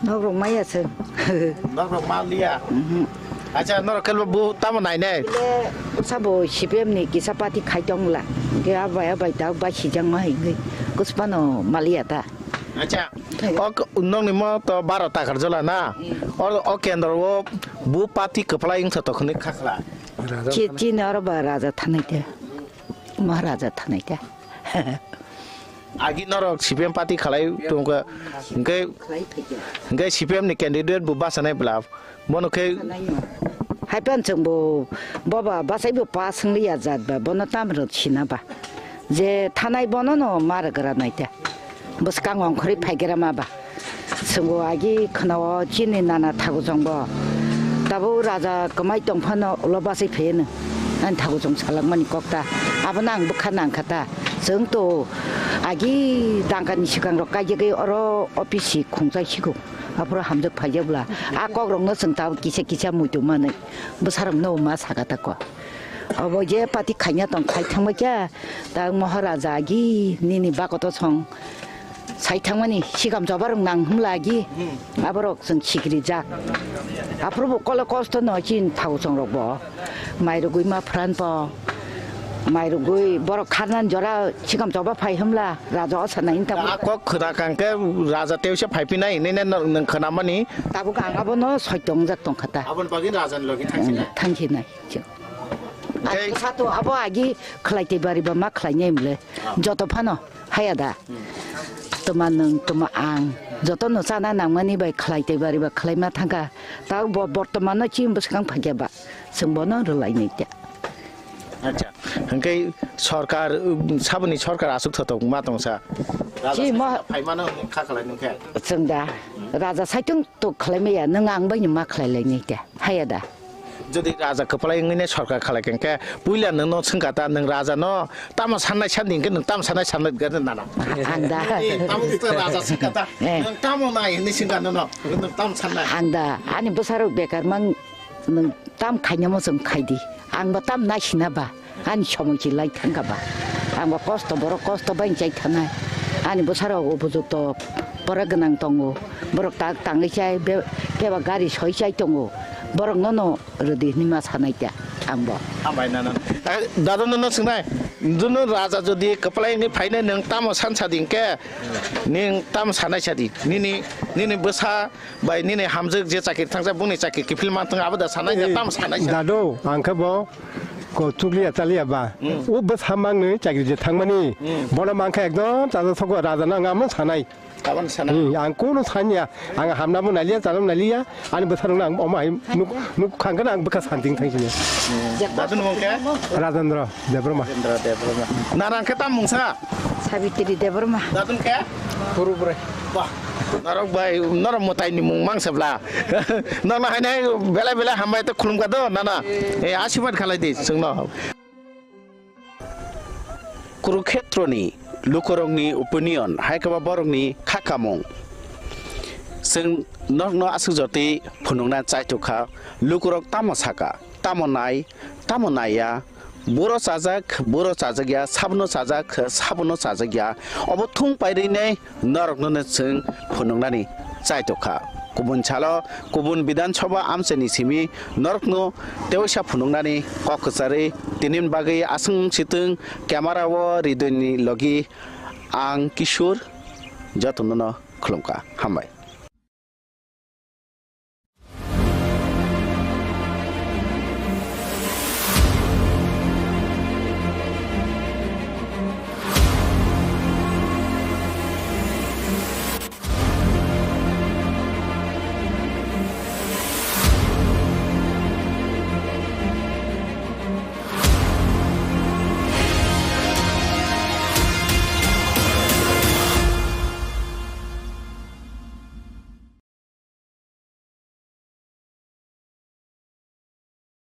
Nok rok maya se. Nok rok ma liya. Mhm. Acha, norok kelbo bu tamo nai ne? Bile sabo C P M ni kisa party khai tong la. Ge abai abai ta ba sijang ma hingi. Kuspano maliya ta. Acha. Thai. Ok, nokni mo to baro takar jola na. Hmm. Or o kendro o bu party kwplai wngsa to khwnwi khakla. Chi-, chini oro ba raja thanai te. Maharaja thanai te. Agi norok C P M party khalai tongkha, hingke, hingke C P M ni candidate bo bachanai bwla, bono khe. Haipan chwng bo, boba bachai bo pass wngli ya jat ba, bono tamrwk sina ba. Je thanai bono no ma rwgra nai te. Bwskang ongkhorwi phaigra ma ba. Chwngbo agi khwnao chini nana thaguchongbo. Tabuk raja kwmai tongphano ulo bachai phaiyanw. Ani thaguchong salakmani kokta. Abono ang bwkha nangkha ta. Chwng to agi dangkani swkangrok kaijagwi oro office si khungchai sigo. Aphuru hamjak phaijak bwla. A kokrokno chwng tabuk kisa kisa muitu manwi. Bwsarokno ma saka ta ko. Obo je party khaina tong khai thangbai kha. Ta Maharaja agi nini bakoto song. Sai thangmani sikam choba rok nang himla agi. Hmm. Aborok chwng sikri jak. Aphuru bo kolo kosto no chin thaguchong rok bo. Mai rugwi ma phran po. Mai rugwi borok kharnan jora sikam choba phai himla raja osa nai ta. A kok khwna kangke raja tewse phai pinai hinwi ne nwng khwnamani. Tabuk ang abono soi tongjak tongkha ta. Aboni bagwi raja ni logi thangsinai. Thangsinai. Ang bwsa to abo agi khlai tei bari ba ma khlai nai mle. Ah. Joto phano haya da. Hmm. Tuma nwng, tuma ang. Joto no chana nangmani bai khlai tei bari ba khlai ma thangkha. Ta bo bortoman no chini bwskang phaiya ba. Chwng bono rwlai nai te. Acha. Hingke sorkar, um, saboni sorkar asuk thotok ma tongsa. Raja chi mo- phaimano kha khlai nungkhe. Chwng da. Raja saitung to khlai maya, nwng ang bai ni ma khlai lai nai te. Haya da. Jodi raja kwplai wngwi nai sorkar khalai khe, puila nwng no swngkha ta, nwng raja no tamo sannai sandi hwnkhe nwng tamo sannai sannai gana nana. Ang da. Tamo swngkha raja swngkha ta, eh, nwng tamo nai hinwi swngkha nono, nwng tamo sannai. Ang da, ani bwsarok bekar mang nwng tam khainamo chwng khai di. Ang bo tam nai sina ba. Ani somoi se lai thangkha ba. Ang bo kosto, borok kosto bai chai thanai. Ani bwsarok upojukto borok gwnang tongo. Borok tak tangwi chai, be-, keba gari soi chai tongo. Borok nono rwdi hinwi ma sanai ta ang bo. Hambai nana. Eh, dada nono swngnai. Duno raja jodi kwplai wngwi phainai nwng tamo san sadi hwnkhe, nwng tamo sanai sadi. Nini, nini bwsa bai nini hamjwk je chakri thangjak bongni chakri kiphil man thang abo da sanai na tamo sanai sa. Dado, ang khe bo Ko chukliya chaliya ba. Hmm. O bwsa mangni chakri je thangmani. Hmm. Bono mangkha ekdom chajak sogo raja no ang amo sanai. Aboni sana. Hmm, ang kono sanya. Ang hamnabo naliya, chanabo naliya. Ani bwsarokno ang omo hai nuk, nuk khangkhe ang bwkha santing thangsinai. Hmm. Dadu nwng khe? Rajendra Debbarma. Rajendra Debbarma. Nana khe tam mungsa? Sabitri Debbarma. Dadu khe? Purubrai. Bah, norok bai, norok mwtaini mung mangsabla. Norok hainai belai belai hambai tei khulumkha do, nana. Eh, asirwad khalai di, chwngno. Kurukhetroni lukurokni opinion, hai khe ba borokni kha kamung. Chwng norokno aswk jotwi phunukna chaitok kha, lukurok tamo saka, tamo nai, tamo naiya, buro chajak, buro chajakya, sabono chajak, sabono chajakya. Obo thung pairwinai norokno no chwng phunuknani chaitok kha. Kubun salo, kubun Bidhan Sabha amchaini simi norokno teisa phunuknani kok kwcharwi tinini bagwi aswng sitwng camera o Ridoni logi ang Kishore jotono no khulumkha. Hambai.